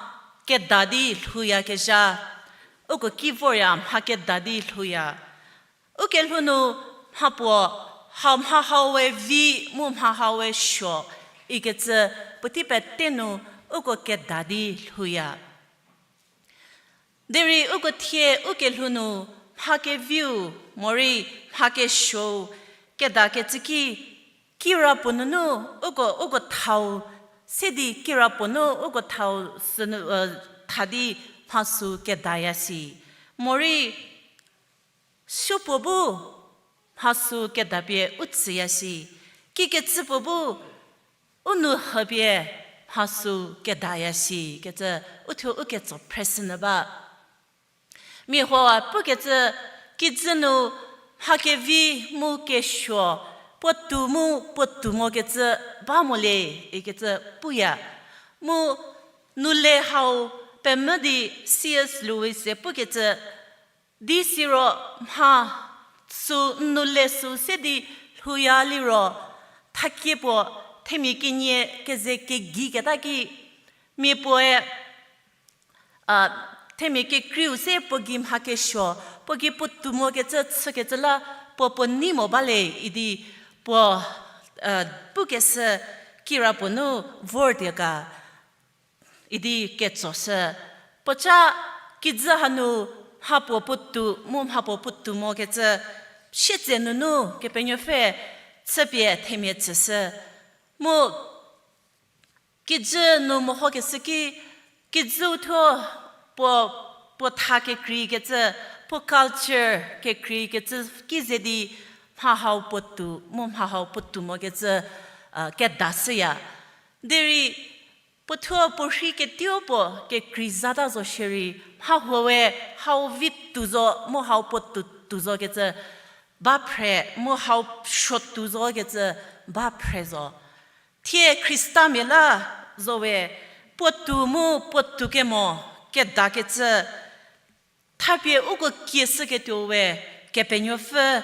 keda di lhouyakezha, uko ki vorya mha keda di lhouya. Ukelhou nu mhapuo, ha mha hau we vi mu mha hau we suo, ikecü puotei pete nu uko keda di lhouya. Derei uko thie ukelhou nu mha keviu, morei mha kesuou, kedakecü ki, kirapuo nunu uko, uko thau, se di kirapuo nu uko thau sünu, eh, tha di mha sü kedaya si. Morei supuo bu mha sü kedapie u tsüya si. Kikecüpuo bu u nou hüpie mha sü kedaya si. Kecü uthuo u ketso phre sünyü ba. Mia huo pukecü kijü nu mha kevi mu kesuo, puotou mu puotou mokecü ba mo le, ikecü puya. Mu noule hau pemvü di C S Lewis-e pukecü, di siro mha sü n noule sü se di lhouya liro, thakie puo themia kenie keze kegei keta ki, mia puoe, a, themia kekreiu se puo gei mha kesuo, puo gei puotou mokecü chükecü la puo puo nei mo ba le idi puo, a, pukeshü kirapuo nu vor die ga idi ketsoshü. Puoca kijü hanu mhapuo puotou mu mhapuo puotou mokecü sietse nunu Kepenuopfü chüpie themia tsüshü. Mu kijü nu mehokeshü ki, kijüu thuo puo, puo tha kekreikecü, puo culture kekreikecü ki ze di mha hau puotou mu mha hau puotou mokecü, a, kedashüya. Derei puothuo puorhi ketuo puo kekrei zata zo shierei, mha huoe hau vi tou zo mu hau puotou tou zokecü ba phre, mu hau suotou zokecü ba phre zo. Thie Khristamia la zowe, puotou mu puotou kemo kedakecü, thapie uko kieshüketuowe Kepenuopfü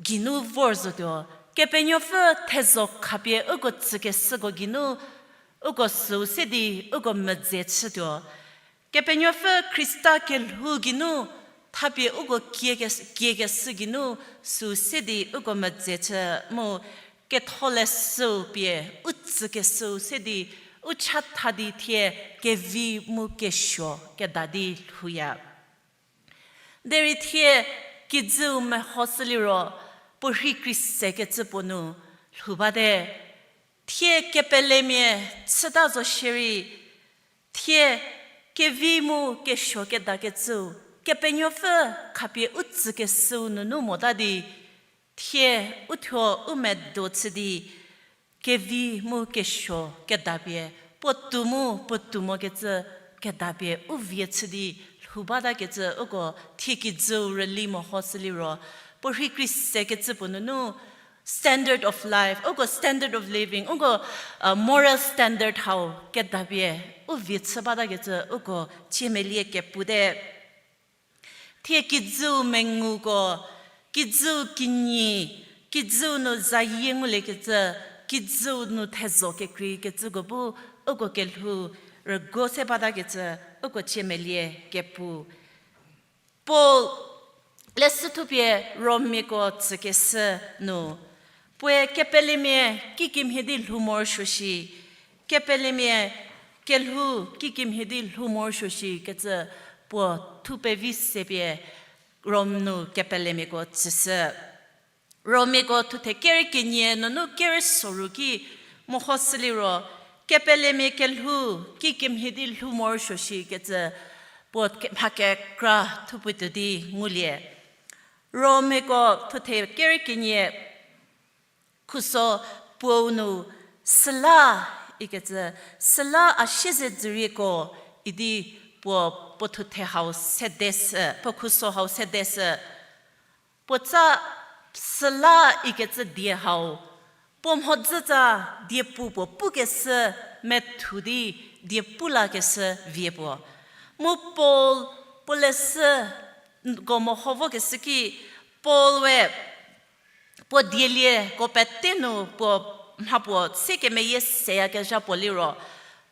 geinu vor zotuo. Kepenuopfü thezho khapie uko tsükeshüko geinu uko süu se di uko medze chütuo. Kepenuopfü Khrista kelhou geinu thapie uko kiekes-, kiekeshü geinu süu se di uko medze chü mu Ketholeshüu pie u tsükeshüu se di u chatha di thie kevi mu kesuo keda di lhouya. Derei thie kijüu mehoshü liro puo rhei krise kecü puo nu lhou bate. Thie kepelemia chüta zo shierei, thie kevi mu kesuo kedakecüu Kepenuopfü khapie u tsükeshüu nunu mota di, thie uthuo u medo chü di, kevi mu kesuo kedapie, puotou mu puotou mokecü kedapie u vie chü di lhou batakecü uko thie kijüu rüli mehoshü liro, puo rhei krise kecü puo nunu standard of life, uko standard of living, uko moral standard hau kedapie u vie chü batakecü uko ciemelie kepu te. Thie kijüu menguko, kijüu kinyi, kijüu nu zayie nguliekecü, kijüu nu thezo kekreikecüko bu uko kelhou rüguo se batakecü uko ciemelie kepu. Paul leshü thupie Rommiako tsükeshü nu, puoe kepelemia kikemhie di lhou morosuo shi, kepelemia kelhou kikemhie di lhou morosuo shikecü puo thupevi se pie Rom nu kepelemiako tsüshü. Rommiako thuthe kerü kenie nunu kerü soru ki mehoshü liro, kepelemia kelhou kikemhie di lhou morosuo shikecü puo ke-, mha kekra thupuotuo di ngulie. Rommiako thuthe kerü kenie khuso puou nu süla ikecü, süla a siezedzürieko idi puo, puo thuthe hau sedeshü, puo khuso hau sedeshü. Puotsa süla ikecü die hau, puo mhodzütsa diepu puo pukeshü methu di diepu lakeshü vie puo. Mu Paul, puo leshüko meho vokeshü ki, Paul we puo dielieko pete nu puo mha puo se kemeyie seyakezha puo liro,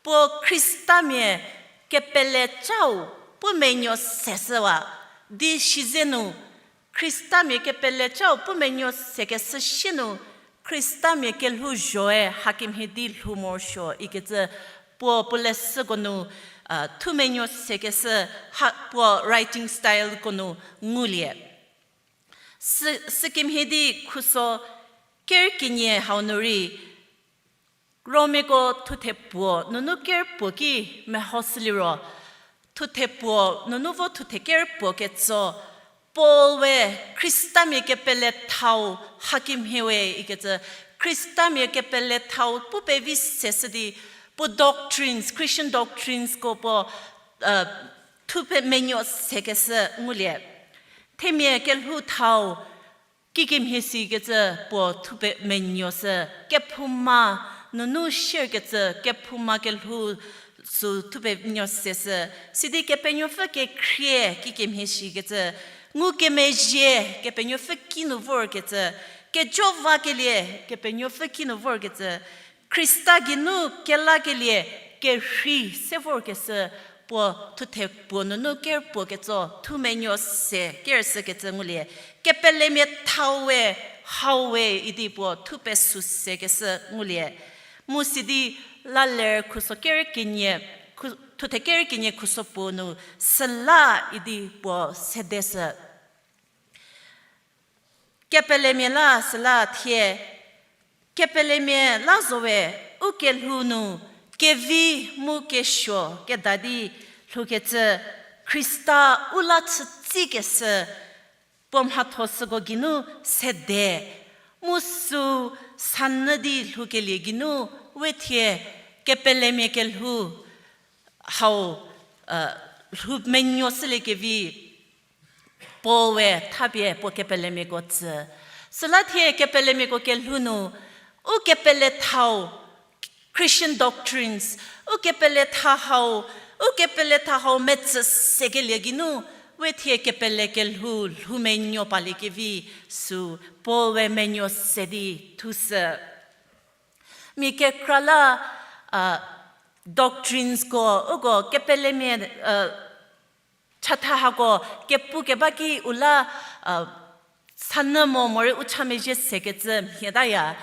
puo Khristamia kepelecau pu menuo seshüwa di size nu, Khristamia kepelecau pu menuo sekeshü sie nu, Khristamia kelhouzhoe hakemhie di lhou morosuo ikecü puo, puo leshüko nu, a, thumenuo sekeshü ha, puo writing styleko nu ngulie. Sü, sükemhie di khuso kerü kenie hau nu rei, Rommiako thuthe puo nunu kerü puo ki mehoshü liro, thuthe puo nunu vo thuthe kerü puo ketso, Paul we Khristamia kepelethau hakemhie we ikecü, Khristamia kepelethau pu pevi seshü di, puo doctrines, Christian doctrinesko puo, uh, thupe menuo sekeshü ngulie. Themia kelhou thau kikemhie sikecü puo thupe menuo sü, kephouma nunu shierkecü kephouma kelhou sü thupe nuo seshü, sidi Kepenuopfü kekhrie kikemhie shikecü, ngukemezhie Kepenuopfü kinu vorkecü, kejovakelie Kepenuopfü kinu vorkecü, Khrista geinu kelakelie kerhei se vorkeshü puo thuthe puo nunu kerü puo ketso thumenuo se kerüshükecü ngulie. Kepelemia thau we, hau we idi puo thupe sü sekeshü ngulie. Mu sidi la ler khuso kerü kenie, khu-, thuthe kerü kenie khuso puo nu süla idi puo sedeshü. Kepelemia la süla thie, kepelemia la zo we u kelhou nu kevi mu kesuo keda di lhoukecü Khrista u la chütsikeshü puo mhatho süko geinu sede, mu sü sanyü di lhoukelie geinu we thie kepelemia kelhou hau, lhou menuo shüliekevi Paul we thapie puo kepelemiako tsü. Süla thie kepelemiako kelhou nu, u kepele thau, Christian doctrines, u kepele tha hau, u kepele tha hau metsü sekelie geinu, we thie kepele kelhou lhou menuo paliekevi sü Paul we menuo se di thushü. Mia kekra la, a, doctrinesko, uko kepelemia, chatha hako kepu keba ki u la, sanyü mo morei u cha mezhie sekecü mhietaya.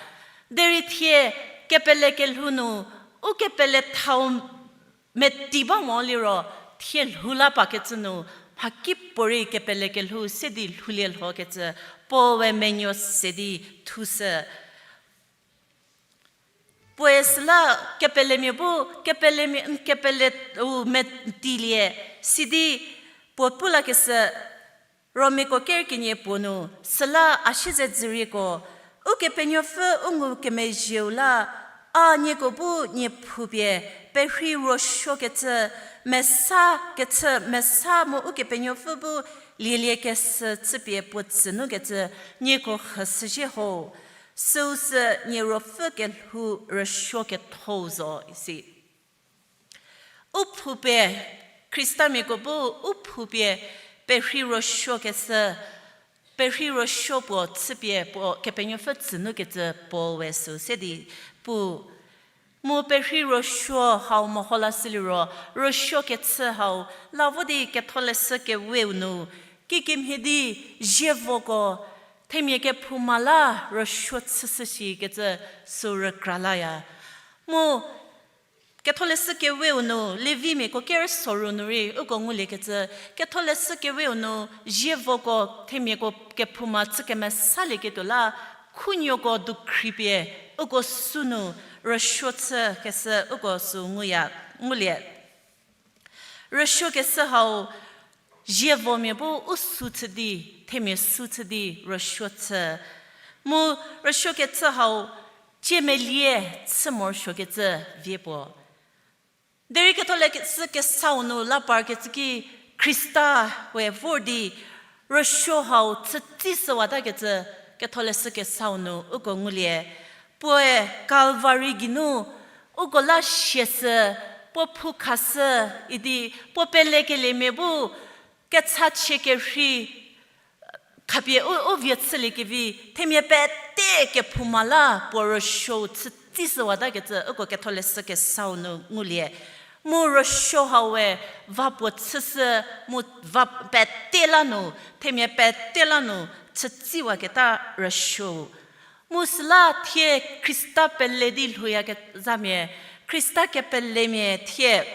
Derei thie kepele kelhou nu, u kepele thau meti ba mo liro, thie lhou la pakecü nu, mhakipuorei kepele kelhou se di lhoulie lhokecü, Paul-e menuo se di thushü. Puoe süla kepelemia bu, kepelemia, n kepele u metilie, sidi puo pu lakeshü, Romiako ker kenie puo nu, süla a siezedzürieko, Ukepenuopfü u ngukemezhieu la, a nieko bu nie phupie, perhei ruosuokecü, mesa kechü, mesa mu Ukepenuopfü bu lieliekeshü chüpie puo tsü nukecü, nieko hüshüzhie ho. Süu sü nie ruopfü kelhou rüsuo kethou zo isi. U phupie, Khristamiako bu u phupie perhei ruosuokeshü, perhei ruosuo puo chüpie puo Kepenuopfü tsü nukecü Paul-e süu se di pu. Mu perhei ruosuo hau meho lashü liro, ruosuokechü hau la vo di Ketholeshü Keweu nu, kikemhie di zievoko, themia kephouma la ruosuo chüshü shikecü süu rükra laya. Mu Ketholeshü Keweu nu, Levimiako ker soru nu rei uko nguliekecü, Ketholeshü Keweu nu zievoko themiako kephouma chü kemesalieketuo la, khunuoko dukhripie uko sünu rüsuo chükeshü uko süu nguya, ngulie. Rüsuokeshü hau zievomia bu u sü chü di, themia sü chü di rüsuo chü. Mu rüsuokechü hau ciemelie chü morosuokecü vie puo. Derei Ketholeshü Kesau nu la parkecü ki Khrista we vor di rüsuo hau chütsishüwatakecü Ketholeshü Kesau nu uko ngulie. Puoe Kalvari geinu uko la siashü, puo phu khashü idi puo pelekeliemia bu kechachie kerhei khapie u, u vie chüliekevi, themia pete kephouma la puo rüsuou chütsishüwatakecü uko Ketholeshü Kesau nu ngulie. Mu rüsuo hau we va puo chüshü, mu va pete la nu, themia pete la nu chütsiwaketa rüsuou. Mu süla thie Khrista pele di lhouyakezhamia, Khrista kepelemia thie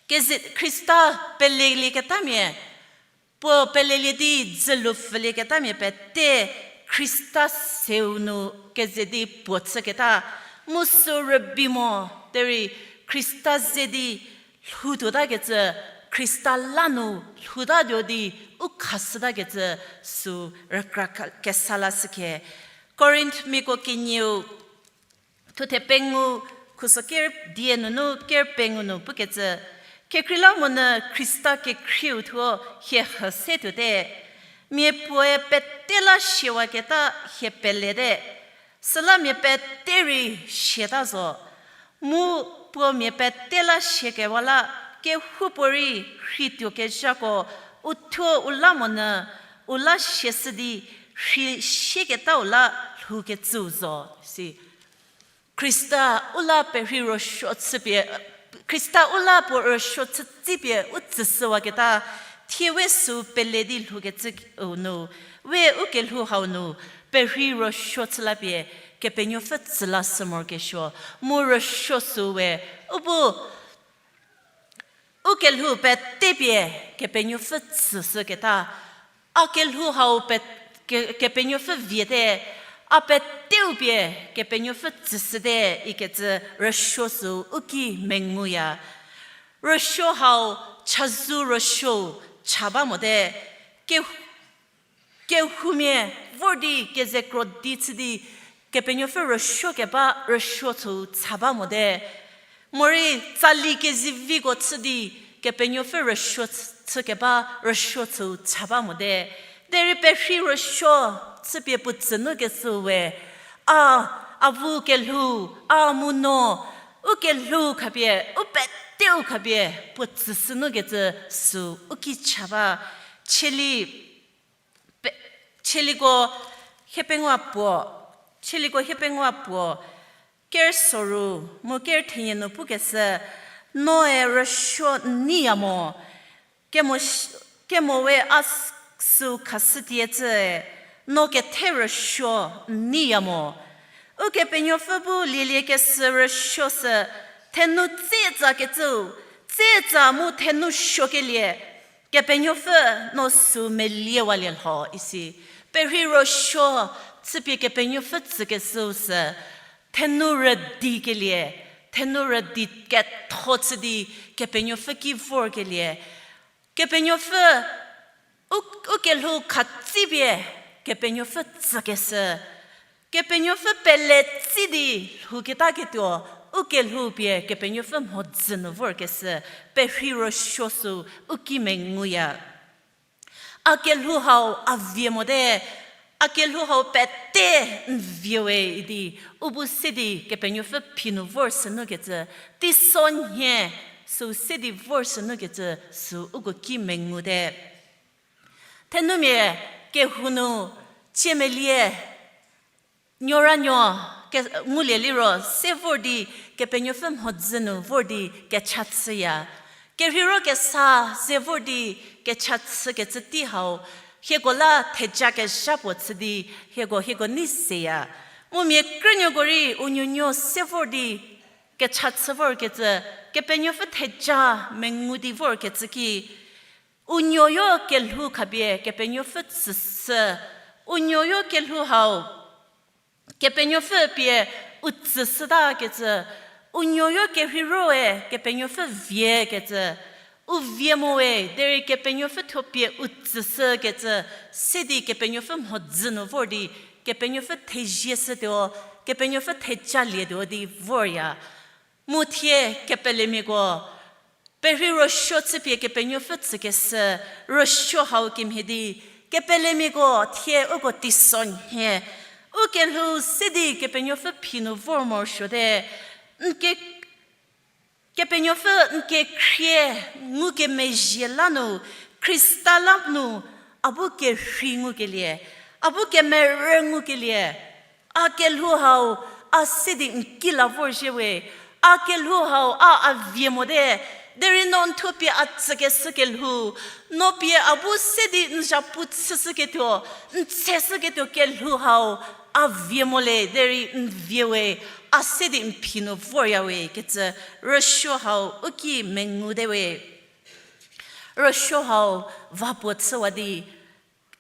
keze, Khrista pelelieketamia, puo pelelie di dzülu pfülieketamia pete Khrista seu nu keze di puo chüketa, mu süu rübei mo, derei Khrista ze di lhoutuotakecü, Khrista la nu lhoutatuo di u khashütakecü süu rükra kesa lashükhe. Korinthmiako kenieu thuthe pengou, khuso ker die nunu ker pengou nu pukecü, kekreilamonyü Khrista kekhrieu thuo hie hü se tuote. Mia puoe pete la siawaketa hie pelete, süla mia pete rei siata zo. Mu puo mia pete la siakewa la, kehoupuorei rhei tuokezhako, uthuo u la monyü, u la siashü di, rhei siaketau la lhoukecüu zo, si. Khrista u la perhei rüsuo chüpie, Khrista u la puo rüsuo chütsipie u tsüshüwaketa, thie we süu pele di lhoukecüu nu, we u kelhou hau nu, perhei rüsuo chü lapie, Kepenuopfü tsü lashü morokesuo, mu rüsuo süu we, u bu u kelhou pete pie Kepenuopfü tsüshüketa, a kelhou hau pe-, ke-, Kepenuopfü viete, a peteu pie Kepenuopfü tsüshüte ikecü rüsuo süu u ki menguya. Rüsuo hau chazou rüsuou cha ba mote, ke Kehoumia vor di keze kro di chü di, Kepenuopfü rüsuo keba rüsuo chüu cha ba mote. Morei tsali keziviko chü di, Kepenuopfü rüsuo chü-, chü keba rüsuo chüu cha ba mote. Derei perhei rüsuo chüpie puo tsü nu kecüu we, a, avu kelhou, a mu no, u kelhou khapie, u peteu khapie, puo tsüshü nu kecü süu u ki cha ba. Cheli, pe-, Cheliko hiepengou puo, Cheliko hiepengou puo, ker soru mu ker thenie nu pukeshü, noe rüsuo n neiya mo, kemo, kemo we a s-, süu khashütie cü, no kethe rüsuo n neiya mo. Ukepenuopfü bu lieliekeshü rüsuo sü, thenu tsitsa kecüu, tsitsa mu thenu suokelie, Kepenuopfü no süu meliewalie lho isi. Perhei rüsuo chüpie Kepenuopfü tsükeshüu sü, thenu rüdikelie, thenu rüdi ketho chü di Kepenuopfü ki vorkelie, Kepenuopfü u, u kelhou khatsipie Kepenuopfü tsükeshü, Kepenuopfü pele tsi di lhouketaketuo, u kelhou pie Kepenuopfü mhodzü nu vorkeshü, perhei rüsuo süu u ki menguya. A kelhou hau a vie mote, a kelhou hau pete n vie we idi, u bu se di Kepenuopfü phi nu vor sünu kecü, teisonhie süu se di vor sünu kecü süu uko ki mengute. Thenumia kehou nu ciemelie nuoranuo ke, ngulie liro se vor di Kepenuopfü mhodzü nu vor di kecha chüya. Kerheiro kesa ze vor di kecha chükecü tei hau, hieko la theja kezha puo chü di hieko, hieko nei seya. Mu mia krünuoko rei u nuonuo se vor di kecha chü vorkecü, Kepenuopfü theja mengu di vorkecü ki, u nuoyo kelhou khapie Kepenuopfü tsüshü, u nuoyo kelhou hau Kepenuopfü pie u tsüshütakecü, u nuoyo kerheiroe Kepenuopfü viekecü, u vie mo we, derei Kepenuopfü thuo pie u tsüshükecü, se di Kepenuopfü mhodzü nu vor di, Kepenuopfü thezie shütuo, Kepenuopfü thejalietuo di vorya. Mu thie kepelemiako, perhei rüsuo chüpie Kepenuopfü tsükeshü rüsuo hau kemhie di, kepelemiako thie uko teisonhie, u kelhou se di Kepenuopfü phi nu vor morosuote, n ke, Kepenuopfü n kekhrie ngukemezhie la nu, Khrista la nu, a bu kerhei ngukelie, a bu kemerü ngukelie, a kelhou hau a se di n ki la vorzhie we, a kelhou hau a a vie mote, derei no n thuo pie a tsükeshü kelhou, no pie a bu se di n zhapu chüshüketuo, n tseshüketuo kelhou hau a vie mo le, derei n vie we, a se di n phi nu vorya we kecü rüsuo hau u ki mengude we. Rüsuo hau va puo chüwa di,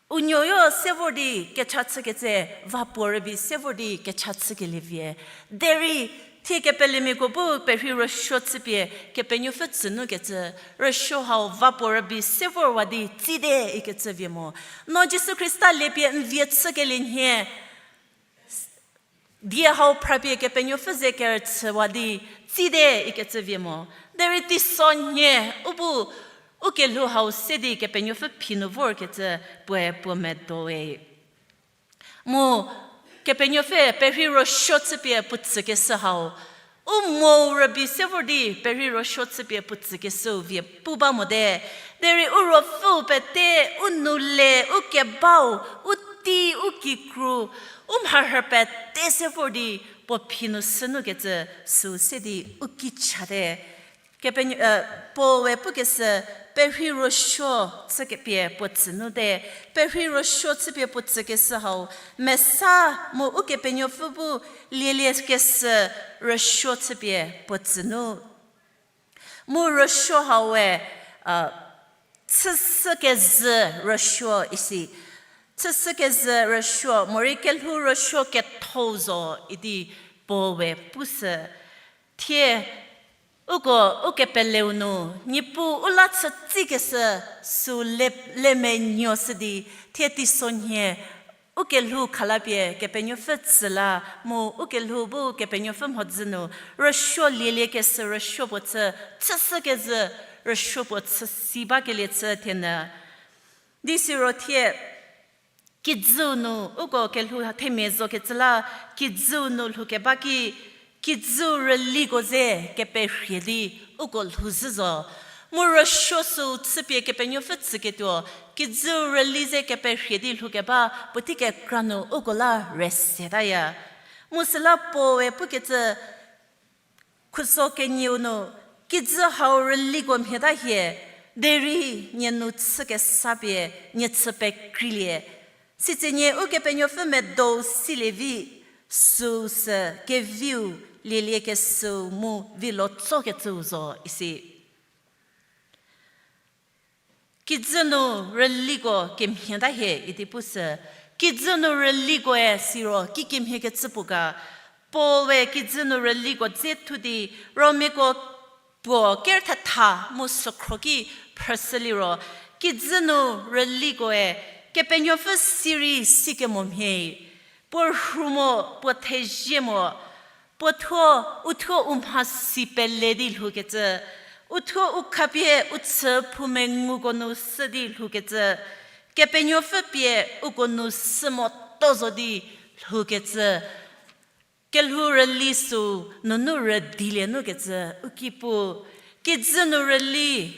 u nuoyo se vor di kecha chükecü, va puo rübei se vor di kecha chükelie vie. Derei thie kepelemiako bu perhei rüsuo chüpie Kepenuopfü tsünukecü, rüsuo hau va puo rübei se vorwa di tsite ikecü vie mo. No Jisu Khrista liepie n vie chükelie nhie, die hau phrapie Kepenuopfü ze kerüchüwa di tsite ikecü vie mo. Derei teisonhie u bu u kelhou hau se di Kepenuopfü phi nu vorkecü puoe puo medowe. Mu Kepenuopfü perhei rüsuo chüpie puo tsükeshü hau, u mo rübei se vor di perhei rüsuo chüpie puo tsükeshüu vie pu ba mote. Derei u ruopfüu pete, u nou le, u kebau, u tei, u kikru, u mharhü pete se vor di puo phi nu shünukecü süu se di u ki chate. Kepe, Paul-e pukeshü, perhei rüsuo chüpie puo tsünute, perhei rüsuo chüpie puo tsükeshü hau, mesa mu Ukepenuopfü bu lieliekeshü rüsuo chüpie puo tsünu. Mu rüsuo hau we, chüshükezhü rüsuo isi. Chüshükezhü rüsuo, morei kelhou rüsuo kethou zo idi Paul-e pushü. Thie uko ukepeleu nu, Niepuu u la chütsikeshü süu le, le menuoshü di, thie teisonhie, ukelhou khalapie Kepenuopfü tsüla, mu ukelhou bu Kepenuopfü mhodzü nu, rüsuo lieliekeshü rüsuo puo chü, chüshükezhü rüsuo puo chü si bakelie chü thienyü. Di siro thie, kijüu nu uko kelhou themia zokecü la, kijüu nu lhoukeba ki, kijüu rüliko ze keperhie di uko lhouzhü zo. Mu rüsuo süu chüpie Kepenuopfü tsüketuo, kijüu rüli ze keperhie di lhoukeba puotei kekra nu uko la rüsetaya. Mu süla Paul-e pukecü, khuso kenieu nu, kijü hau rüliko mhie ta hie, derei nie nu chü kesa pie nie chü pekreilie. Sitse nie Ukepenuopfü medou silie vi, süu sü keviu lielie kesüu mu vilo tsokecüu zo isi. Kijü nu rüliko kemhie ta hie idi pusü. Kijü nu rülikoe siro kikemhiekecü puo ga. Paul-e kijü nu rüliko dze thu di, Romiako puo ker thetha mu sükhro ki phrüshü liro, kijü nu rülikoe Kepenuopfü sirei sikemo mhie, puo rhu mo, puo thezie mo, puo thuo, u thuo u mhasi pele di lhoukecü, u thuo u khapie u chü phoumenguko nu sü di lhoukecü, Kepenuopfü pie uko nu sü moto zo di lhoukecü, kelhou rüli süu nunu rüdilie nukecü u ki pu. Kijü nu rüli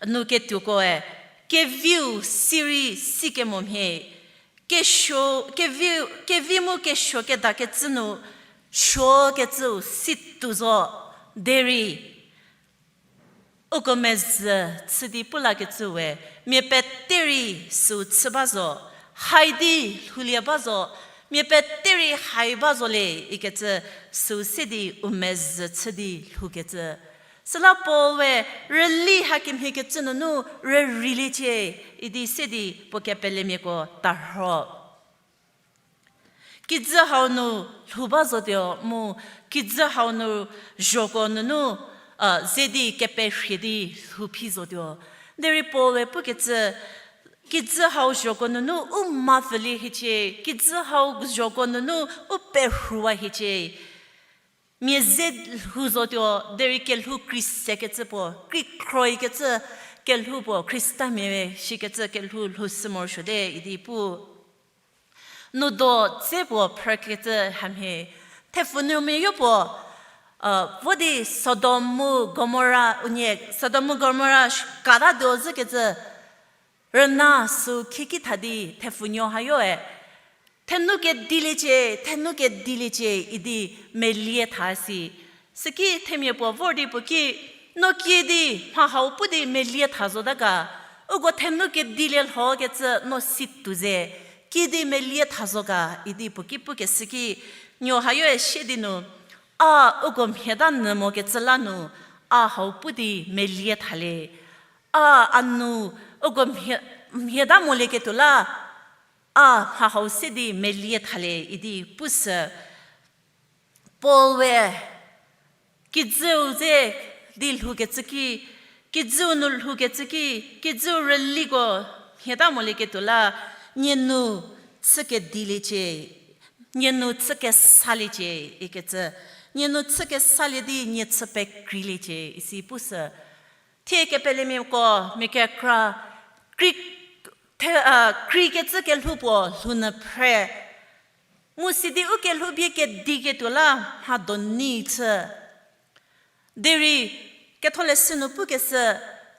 nu ketuokoe, keviu sirei sikemo mhie, kesuo, kevi, kevi mu kesuo kedakecü nu suokecüu si tuo zo, derei uko mezhü chü di pu lakecü we, mia pete rei süu chü ba zo, hai di lhoulie ba zo, mia pete rei hai ba zo le ikecü süu se di u mezhü chü di lhoukecü. Süla Paul-e rüli hakemhiekecü nunu rüreiliecie idi se di puo kepelemiako tarho. Kijü hau nu lhou ba zotuo mu, kijü hau nu zhoko nunu, a, ze di keperhie di lhou phi zotuo. Derei Paul-e pukecü, kijü hau zhoko nunu u mapfülie hiecie, kijü hau zhoko nunu u perhuwa hiecie. Mia ze lhou zotuo, derei kelhou kri sekecü puo, kri khroikecü kelhou puo, Khristamia shikecü kelhou lhou sü morosuote idi pu. Nudo dze puo phrükecü hamhie, thepfunuomia yo puo, a, vo di Sodom mu Gomora, unie Sodom mu Gomora sh-, kata do zhükecü, rüna süu khieki tha di thepfunuo hayoe, thenu kediliecie, thenu kediliecie idi melie tha si. Süki themia puo vor di puo ki, no kiüdi mha hau pu di melie tha zota ga, uko thenu kedilie lhokecü no si tuo ze, kiüdi melie tha zo ga idi puo ki pukeshü ki, nuo hayoe sie di nu, a uko mhie ta nyü mokecü la nu, a hau pu di melie tha le. A, a nu, uko mhie, mhie ta molieketuo la, a mha hau se di melie tha le idi pusü. Paul-e kijüu ze di lhoukecü ki, kijüu nu lhoukecü ki, kijüu rüliko mhie ta molieketuo la, nie nu chü kediliecie, nie nu chü kesaliecie ikecü, nie nu chü kesalie di nie chü pekreiliecie isi pusü. Thie kepelemiako mia kekra kri, the, a, kreikecü kelhou puo lhounyü phre. Mu sidi u kelhou bie kediketuo la mha doni chü. Derei ketholeshü nu pukeshü,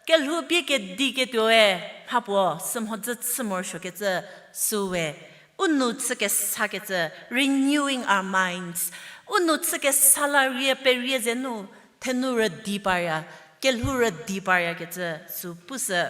kelhou bie kediketuoe mhapuo sümhodzü chü morosuokecü süu we, u nou chü kesakecü, renewing our minds. U nou chü kesa la rie perie ze nu, thenu rüdi parya, kelhou rüdi paryakecü süu pusü.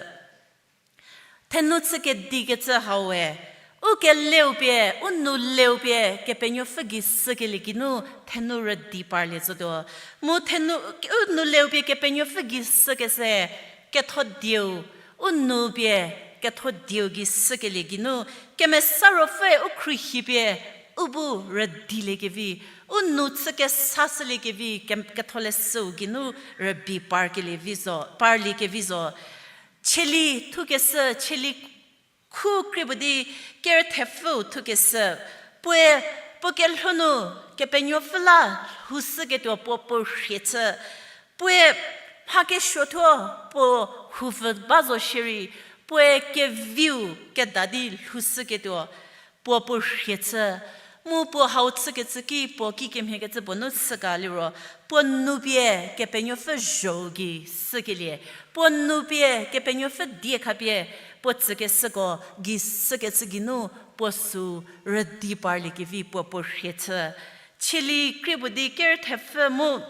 Thenu chü kedikecü hau we, u keleu pie, u nou leu pie, Kepenuopfü gei shükelie geinu thenu rüdi parlie zotuo. Mu thenu, u nou leu pie Kepenuopfü gei shükeshü, ketho dieu, u nou pie ketho dieu gei shükelie geinu, Kemesa Ruopfüe u khruohi pie u bu rüdiliekevi, u nou chü kesashüliekevi, ke-, ketholeshüu geinu rübei parkelie vi zo, parliekevi zo. Cheli thukeshü, cheli khu krie puo di ker thepfüu thukeshü, puoe, puo kelhou nu Kepenuopfü la lhoushüketuo puo puo rhie chü, puoe mha kesuothuo puo houpfü ba zo shierei, puoe keviu keda di lhoushüketuo puo puo rhie chü, mu puo hau chükecü ki puo kikemhiekecü puo nu chü ga liro, puo nou pie Kepenuopfü zho gei shükelie, puo nou pie Kepenuopfü die khapie, puo tsükeshüko gei sükecü geinu puo sü rüdi parliekevi puo puo rhie chü. Cheli krie puo di ker thepfü mu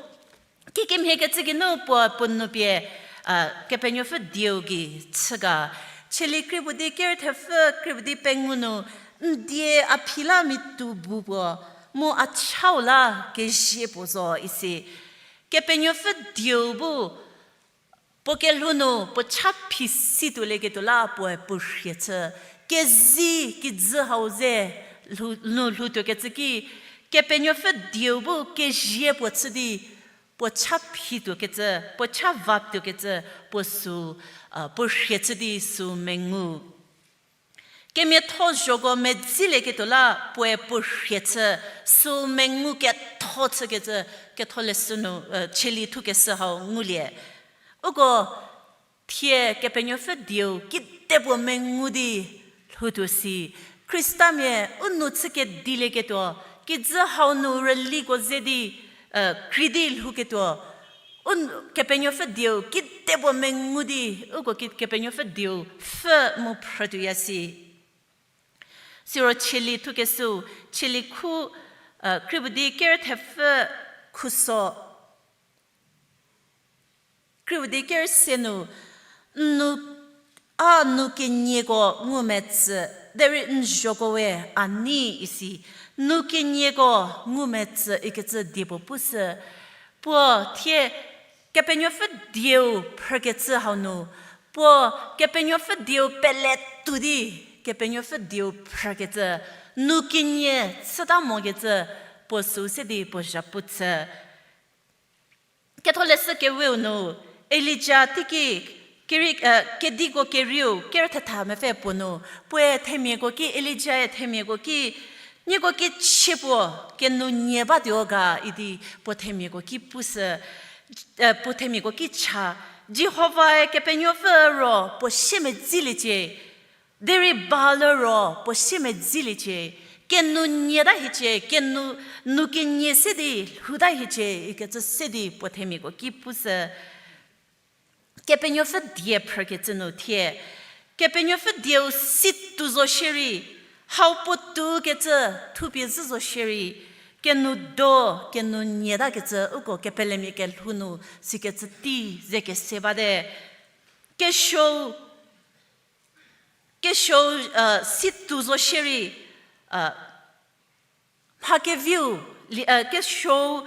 kikemhiekecü geinu puo puo nou pie, a, Kepenuopfü dieu gei chü ga. Cheli krie puo di ker thepfü krie puo di pengou nu, n die a phi la mitu bu puo, mu a chau la kezie puo zo isi. Kepenuopfü dieu bu puo kelhou nu puo cha phi situolieketuo la puoe puo rhie chü. Kezi kijü hau ze lhou, nu lhoutuokecü ki, Kepenuopfü dieu bu kezie puo chü di, puo cha phituokecü, puo cha vatuokecü, puo sü, a, puo rhie chü di sü mengu. Kemiatho zhoko medzilieketuo la puoe puo rhie chü, sü mengu ketho chükecü, ketholeshü nu, e, Cheli thukeshü hau ngulie. Uko thie Kepenuopfü dieu kidepuo mengu di lhoutuo si. Khristamia u nou chü kedilieketuo, kijü hau nu rüliko ze di, e, krei di lhouketuo, u n-, Kepenuopfü dieu kidepuo mengu di, uko ki-, Kepenuopfü dieu pfhü mu phrütuoya si. Siro Cheli thukeshüu, Cheli khu, e, krie puo di ker thepfü khuso, krie puo di ker se nu, n nou, a nou kenieko ngumetsü, derei n zhoko we a nei isi, nou kenieko ngumetsü ikecü diepuo pushü, puo thie Kepenuopfü dieu phrükecü hau nu, puo Kepenuopfü dieu peletuo di, Kepenuopfü dieu phrükecü, nou kenie chüta mokecü, puo sü se di puo zhapu chü. Ketholeshü keweu nu, Elija teiki keri-, e, kediko kerieu ker thetha mepfü puo nu, puoe themiako ki, Elijae themiako ki, nieko ki chie puo kenou nie batuo ga idi puo themiako ki pushü, e, puo themiako ki cha, Jihovae Kepenuopfü ro puo siemedziliecie, derei Baal ro puo siemedziliecie, kenou nieta hiecie, kenou, nou kenie se di lhouta hiecie ikecü se di puo themiako ki pushü. Kepenuopfü die phrükecü nu thie, Kepenuopfü dieu situo zo shierei, hau puotou kecü thupie zhü zo shierei, kenou do, kenou nietakecü uko kepelemia kelhou nu sikecü tei ze kese bate. Kesuou, kesuou, e, situo zo shierei, e, mha keviu, li-, e, kesuou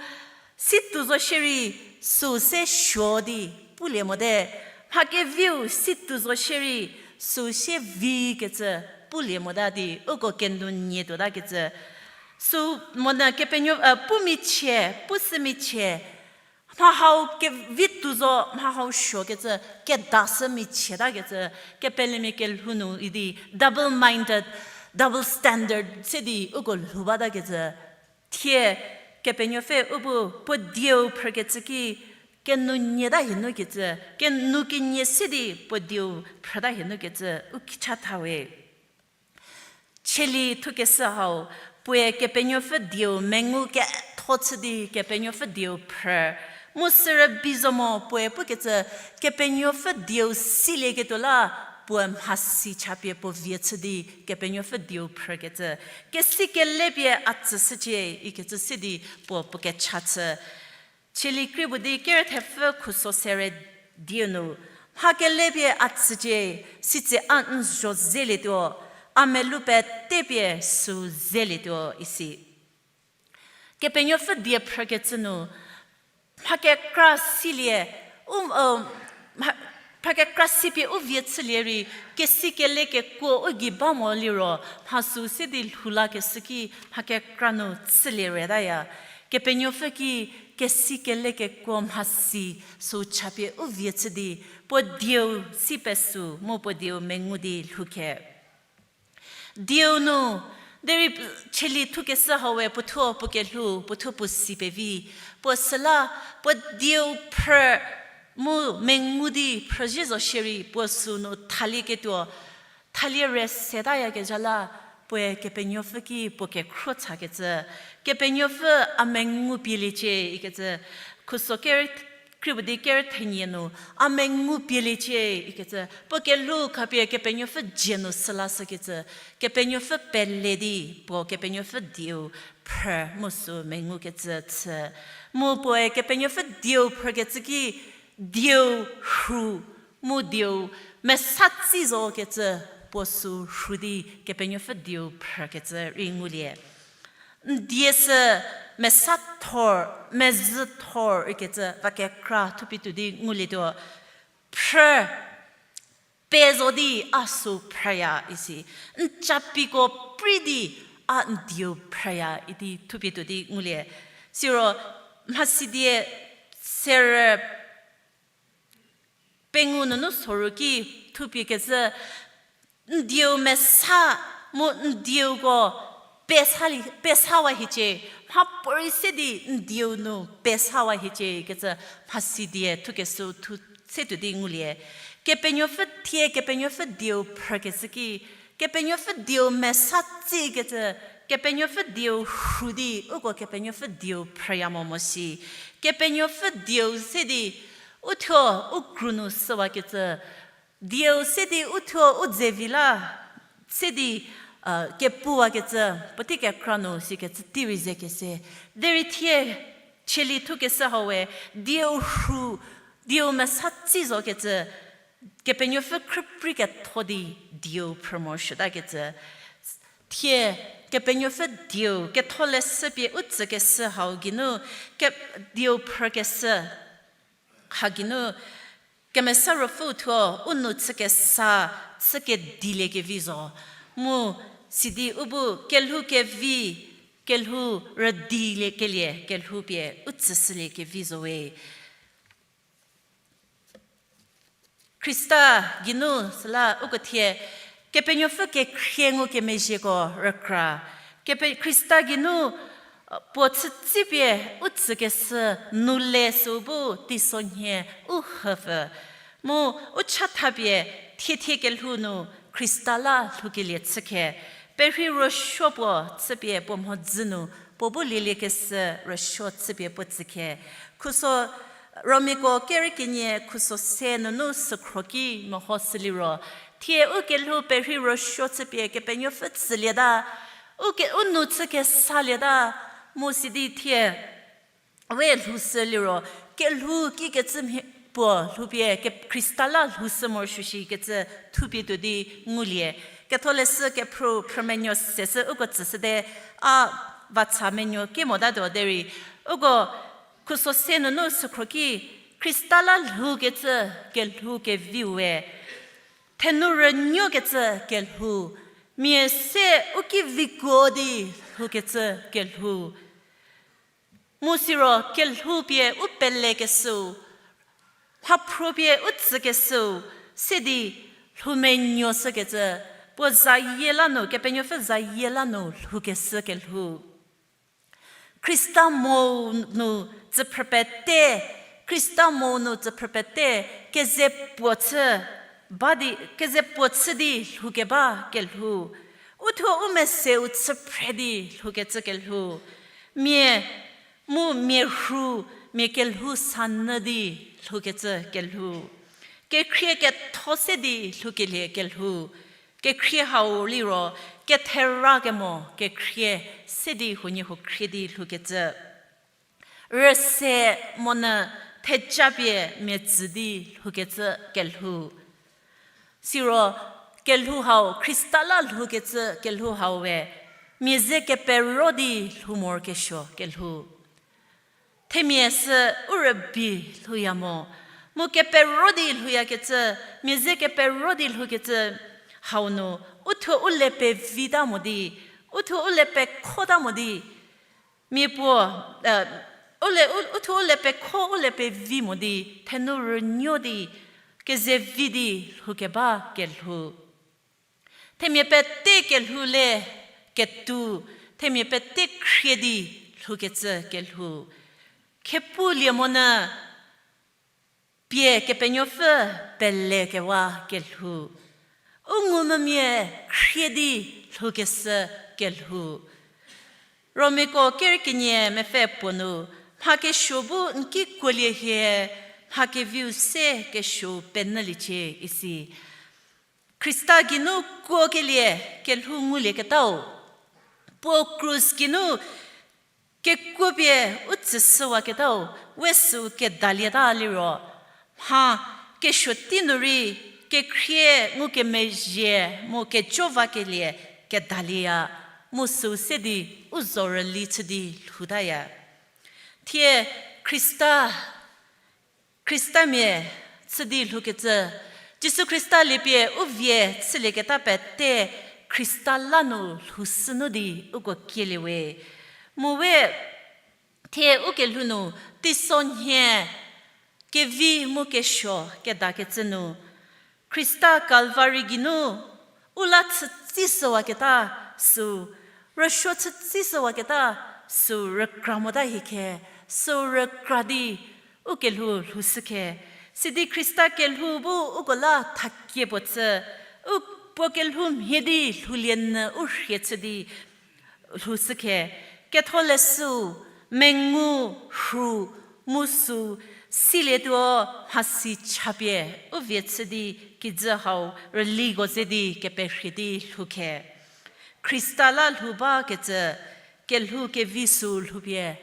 situo zo shierei süu se suo di pulie mote. Mha keviu situo zo shierei süu sie vikecü pulie mota di uko kenou nie tuotakecü. Süu monyü Kepenuo-, e, pu michie, pushü michie, mha hau kevituo zo, mha hau suokecü, kedashü michietakecü, kepelemia kelhou nu idi double minded, double standard se di uko lhou batakecü. Thie Kepenuopfü u bu puo dieu phrükecü ki, kenou nieta hie nukecü, kenou kenie se di puo dieu phrüta hie nukecü u ki chathawe. Cheli thukeshü hau, puoe Kepenuopfü dieu mengu ketho chü di Kepenuopfü dieu phrü. Mu sürübei zo mo puoe pukecü, Kepenuopfü dieu silieketuo la puo mhasi chapie puo vie chü di Kepenuopfü dieu phrükecü. Kesi kele pie a tsüshücie ikecü se di puo puo kecha chü. Cheli krie puo di ker thepfü khuso sere dieu nu, mha kele pie a tsücie, sitse a n zho zelietuo, a melou pete pie süu zelietuo isi. Kepenuopfü die phrükecü nu, mha kekra silie, u, mha, mha kekra sipie u vie chülie rei, kesi kele kekuo u gei ba mo liro, mha süu se di lhou lakeshü ki mha kekra nu chülie retaya. Kepenuopfü ki kesi kele kekuo mhasi süu chapie u vie chü di, puo dieu si pesü mu puo dieu mengu di lhoukhe. Dieu nu, derei Cheli thukeshü haue puothuo puo kelhou, puothuo puo si pevi, puo süla, puo dieu phrü mu mengu di phrüzhie zo shierei puo sünu thalieketuo, thalie re setayakezha la, puoe Kepenuopfü ki puo kekhruo chakecü, Kepenuopfü a mengu pieliecie ikecü, khuso ker, Krie puo di ker thenie nu, a mengu pieliecie ikecü, puo kelhou khapie Kepenuopfü dzie nu süla shükecü, Kepenuopfü pele di, puo Kepenuopfü dieu phrü mu sü mengukecü chü. Mu puoe Kepenuopfü dieu phrükecü ki, dieu rhu, mu dieu mesa tsi zokecü, puo sü rhu di Kepenuopfü dieu phrükecü rei ngulie. N die sü mesa thor, mezhü thor ikecü va kekra thupie tuo di ngulietuo. Phrü, pe zo di a sü phrüya isi. N capiko prei di a n dieu phrüya idi thupie tuo di ngulie. Siro mhasidie serü pengou nunu soru ki thupiekecü, n dieu mesa mu n dieuko pesa li, pesawa hiecie, mhapuorei se di n dieu nu pesawa hiecie kecü mhasidie thukeshü thu se tuo di ngulie. Kepenuopfü thie, Kepenuopfü dieu phrükecü ki, Kepenuopfü dieu mesa tsikecü, Kepenuopfü dieu rhu di uko Kepenuopfü dieu phrüya mo mo shi. Kepenuopfü dieu se di uthuo u kru nu süwakecü, dieu se di uthuo u dzevi la se di kepuwakecü, puotei kekra nu sikecü tei rei ze kese. Derei thie cheli thukeshü hau we, dieu rhu, dieu mesa tsi zokecü, Kepenuopfü khrüprei ketho di dieu phrü morosuotakecü. Thie Kepenuopfü dieu ketholeshü pie u tsükeshü hau geinu, ke, dieu phrükeshü ha geinu, Kemesa Ruopfü thuo u nou chükesa, chü kediliekevi zo. Mu sidi u bu kelhou kevi, kelhou rüdiliekelie, kelhou pie u tsüshüliekevi zo we. Khrista geinu süla uko thie, Kepenuopfü kekhrie ngukemezhieko rükra. Kepe, Khrista geinu puo chütsipie u tsükeshü nu le sü bu teisonhie u hüpfü. Mu u chathapie thiethie kelhou nu Khrista la lhoukelie chükhe. Perhei ruosuo puo chüpie puo mhodzü nu puo bu lieliekeshü ruosuo chüpie puo tsükhe. Khuso, Romiako kerü kenie khuso se nunu sükhro ki mehoshüliro, thie u kelhou perhei ruosuo chüpie Kepenuopfü tsülieta, u ke, u nou chükesalieta, mu sidi thie we lhoushü liro, kelhou kikecü mhie puo lhoupie ke Khrista la lhoushü morosuo shikecü thupie tuo di ngulie. Ketholeshü kephrü phrümenuo seshü uko tsüshüte, a vacha menuo kemotatuo derei, uko khuso se nunu sükhro ki, Khrista la lhoukecü kelhou keviu we, thenu rünuokecü kelhou, mia se u ki vikuo di lhoukecü kelhou. Mu siro kelhou pie u pelekeshüu, mhaphruo pie u tsükeshüu, se di lhoumenuo shükecü, puo zayie la nu, Kepenuopfü zayie la nu lhoukeshü kelhou. Khrista mo nu tsüphrü pete, Khrista mo nu tsüphrü pete, keze puo chü ba di, keze puo chü di lhoukeba kelhou. Uthuo u meseu chüphre di lhoukecü kelhou. Mia mu mia rhu, mia kelhou sanyü di lhoukecü kelhou. Kekhrie ketho se di lhoukelie kelhou. Kekhrie hau liro, kethera kemo kekhrie se di huoniehuo khrie di lhoukecü. Rüse monyü thejapie mia tsü di lhoukecü kelhou. Siro kelhou hau, Khrista la lhoukecü kelhou hau we, mia ze kepero di lhou morokesuo kelhou. Themia sü u rübei lhouya mo. Mu kepero di lhouyakecü, mia ze kepero di lhoukecü hau nu, uthuo u le pevita mo di, uthuo u le pekhota mo di, mia puo, u le, u, uthuo u le pekho, u le pevi mo di, thenu rünuo di, kezevi di lhoukeba kelhou. Themia pete kelhou le ketu, themia pete khrie di lhoukecü kelhou. Khepulie monyü pie Kepenuopfü pelekewa kelhou. U ngumvümia khrie di lhoukeshü kelhou. Romiako kerü kenie mepfü puo nu, mha kesuo bu n ki kuolie hie, mha keviu se kesuo penyüliecie isi. Khrista geinu kuokelie kelhou ngulieketau, puo krus geinu kekuopie u tsüshüwaketau, we süu kedalieta liro, mha kesuo tei nu rei kekhrie ngukemezhie mu kejo vakelie kedalieya, mu süu se di u zho rüli chü di lhoutaya. Thie Khrista, Khristamia chü di lhoukecü, Jisu Khrista liepie u vie chülieketa pete Khrista la nu lhoushü nu di uko kielie we. Mu we thie ukelhou nu teisonhie kevi mu kesuo kedakecü nu, Khrista Kalvari geinu u la chütsishüwaketa süu, rüsuo chütsishüwaketa süu rükra mota hie khe, süu rükra di ukelhou lhoushü khe. Sidi Khrista kelhou bu uko la thakie puo chü, u puo kelhou mhie di lhoulie nyü u rhie chü di lhoushü khe. Ketholeshüu, mengu, rhu, mu süu silietuo mhasi chapie u vie chü di kijü hau rüliko ze di keperhie di lhou khe. Khrista la lhou bakecü kelhou kevi süu lhoupie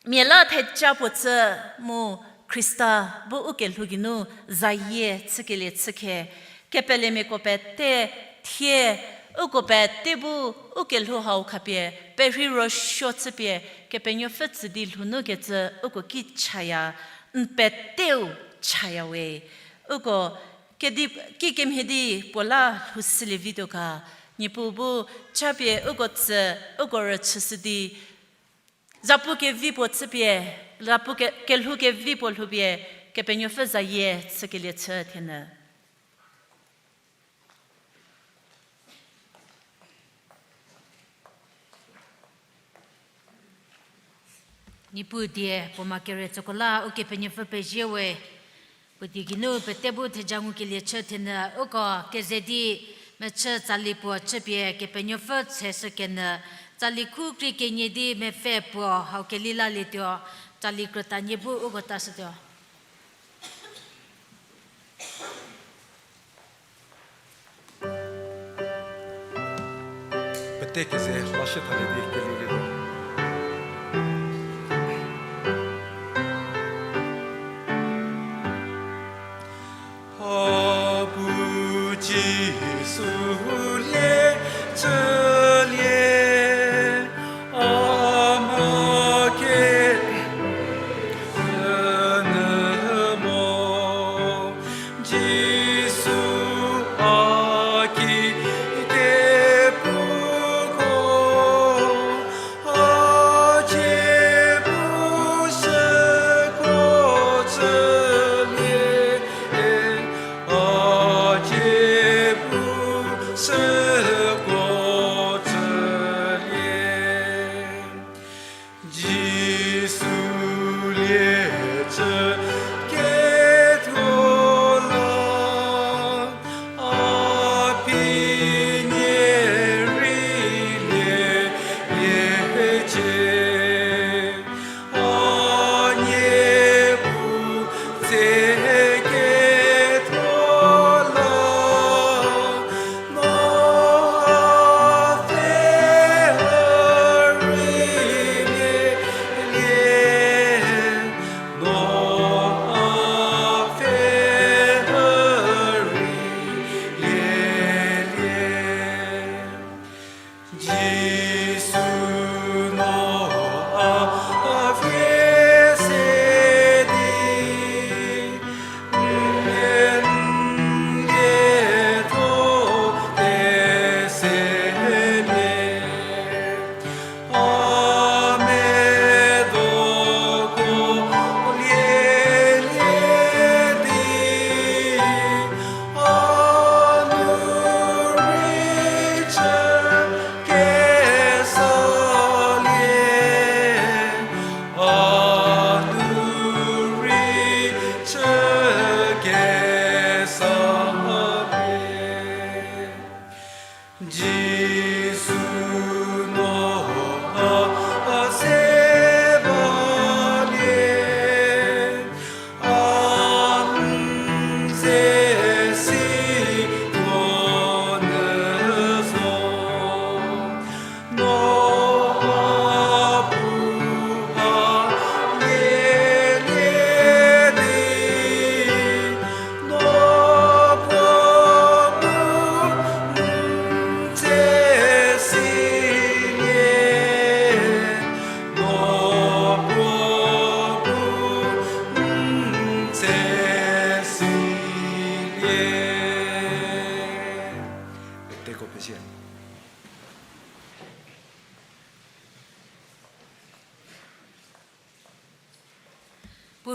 mia la theja puo chü mu Khrista bu ukelhou geinu zayie chükelie chü khe, kepelemiako pete thie uko pete bu ukelhou hau khapie perhei rüsuo chüpie Kepenuopfü tsü di lhounukecü uko ki chaya, n peteu chaya we. Uko kedi, kikemhie di puo la lhoushülie vituo ga, Niepuu bu chapie uko tsü, uko rüchüshü di, zapu kevi puo chüpie, zapu ke-, kelhou kevi puo lhoupie, Kepenuopfü zayie chükelie chü thienyü. Niepuu die puo ma kere tsüko la Ukepenuopfü pezie we. Puo die geinu pete bu theja ngukelie chü thienyü uko keze di mechü tsali puo chüpie Kepenuopfü tseshü kenyü, tsali khu krie kenie di mepfü puo hau keli lalietuo, tsali krütanie bu uko tashütuo. Pete keze lashü thalie di kelhou lietuo. A bu Jisu lie chülie, a ma ke mo, Jisu a ki kepuko, a cie bu süko chülie, a cie bu sü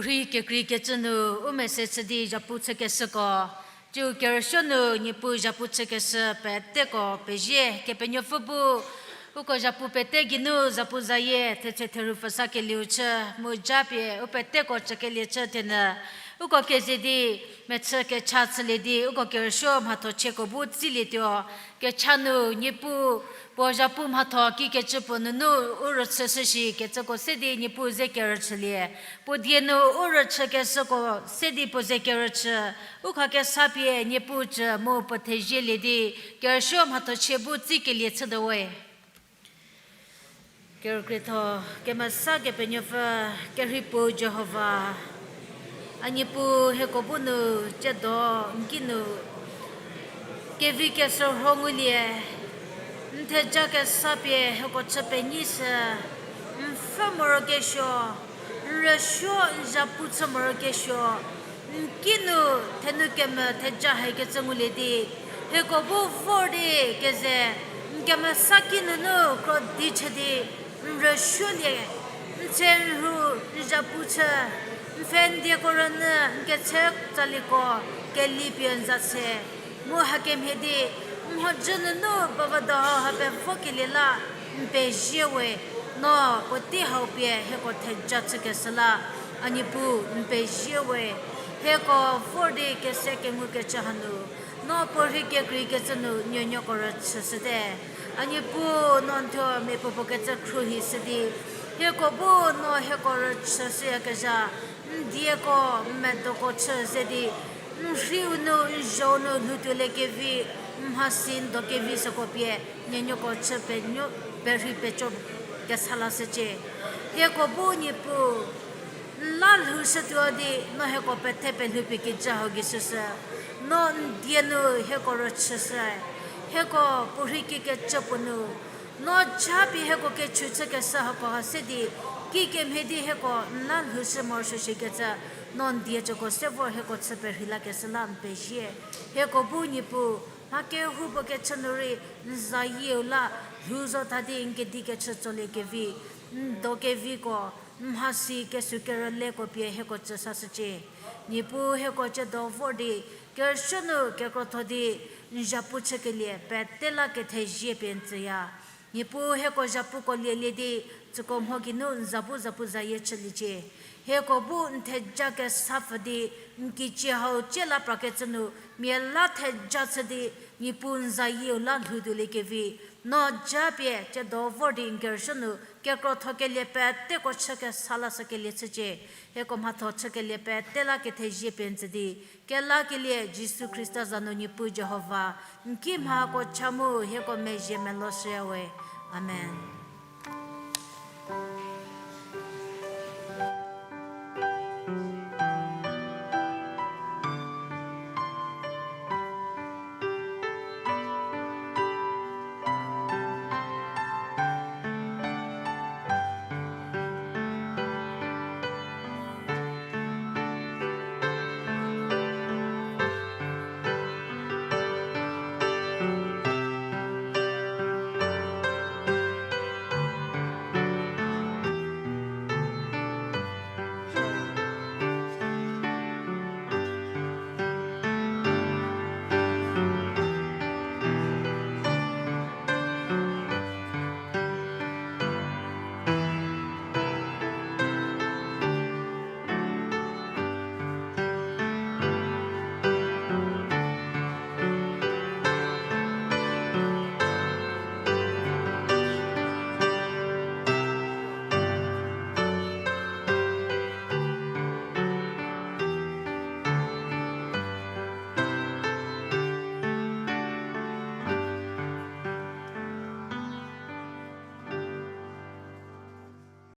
Rhi kekreikecü nu u mese chü di zhapu chükeshüko, tsiu kerüsuo nu Niepuu zhapu chükeshü peteko pezie. Kepenuopfü bu uko zhapu pete geinu zapuzayie thetse therhu pfhüsakelieu chü, mu japie u peteko chükelie chü thenyü, uko keze di mechü kecha chülie di uko kerüsuo mhatho chieko bu tsilietuo. Kecha nu Niepuu puo zhapu mhatho kikecü puo nunu u rüchüshü shi kecüko se di Niepuu ze kerüchülie. Puo die nu u rüchükeshüko se di puo ze kerüchü, u khakesa pie Niepuu cü mu puo thezielie di kerüsuo mhatho chie bu tsikelie chütuo we. Kerükrietho, kemesa Kepenuopfü, kerhei puo Jihova, a Niepuu hieko bu nu, tsiedo n ki nu kevi kesürho ngulie, n theja kesa pie hieko chü penyishü, n pfhü morokesuo, n rüsuo n zhapu chü morokesuo, n ki nu thenu kemvü theja hakecü ngulie di, hieko bu vor di keze, n kemesa ki nunu krodi chü di, n rüsuolie, n tse n rhu n zhapu chü, n pfhe n dieko rünyü n ketse tsaliko keli pie n za se. Mu hakemhie di, mhodzü nunu bavado hau ha pevokelie la n pezie we, no puotei hau pie hieko theja chükeshü la, a Niepuu n pezie we, hieko vor di kese kengukecü hanu, no puorhi kekreikecü nu nuonuoko rüchüshüte. A Niepuu no n thuo miapuopuo kecü khruohishü di, hieko bu no hieko rüchüshüyakezha, n dieko, n medoko chü ze di, n rhiu nu, n zhou nu lhoutuoliekevi, n mhasi n do kevi süko pie, nuonuoko chü penuo, perhei peco kesa lashücie. Hieko bu Niepuu, n la lhoushütuo di, no hieko pethe pelhoupie kijü hau gei shüshü, no n die nu hieko rüchüshü, hieko puorhi kikecü puo nu, no japie hieko kechu chükeshü hako ha se di, kikemhie di hieko n la lhoushü morosuo shikecü, no n diecüko se vor hieko chü perhei lakeshü la n pezie. Hieko bu Niepuu, mha kehoupuo kechü nu rei n zayieu la lhou zo tha di n kedi kechü tsoliekevi, n do keviko, n mhasi kesukerüleko pie hieko tsü sashücie. Niepuu hieko tsiedo vor di, kerüsuo nu kekrotho di, n zhapu chükelie pete la kethezie pie n tsüya. Niepuu hieko zhapuko lielie di, tsüko mho geinu n za bu zapuzayie chüliecie. Hieko bu n theja kesa pfü di, n kicie hau cie la prakecü nu, mia la theja chü di, Niepuu n zayieu la lhoutuoliekevi, no japie tsiedo vor di n kerüsuo nu kekrotho kelie peteko chü kesa lashükelie chücie. Hieko mhatho chükelie pete la kethezie pie n tsü di, kelakelie Jisu Khrista za nu Niepuu Jihova, n ki mhako cha mu hieko mezhie meloshüya we. Amen.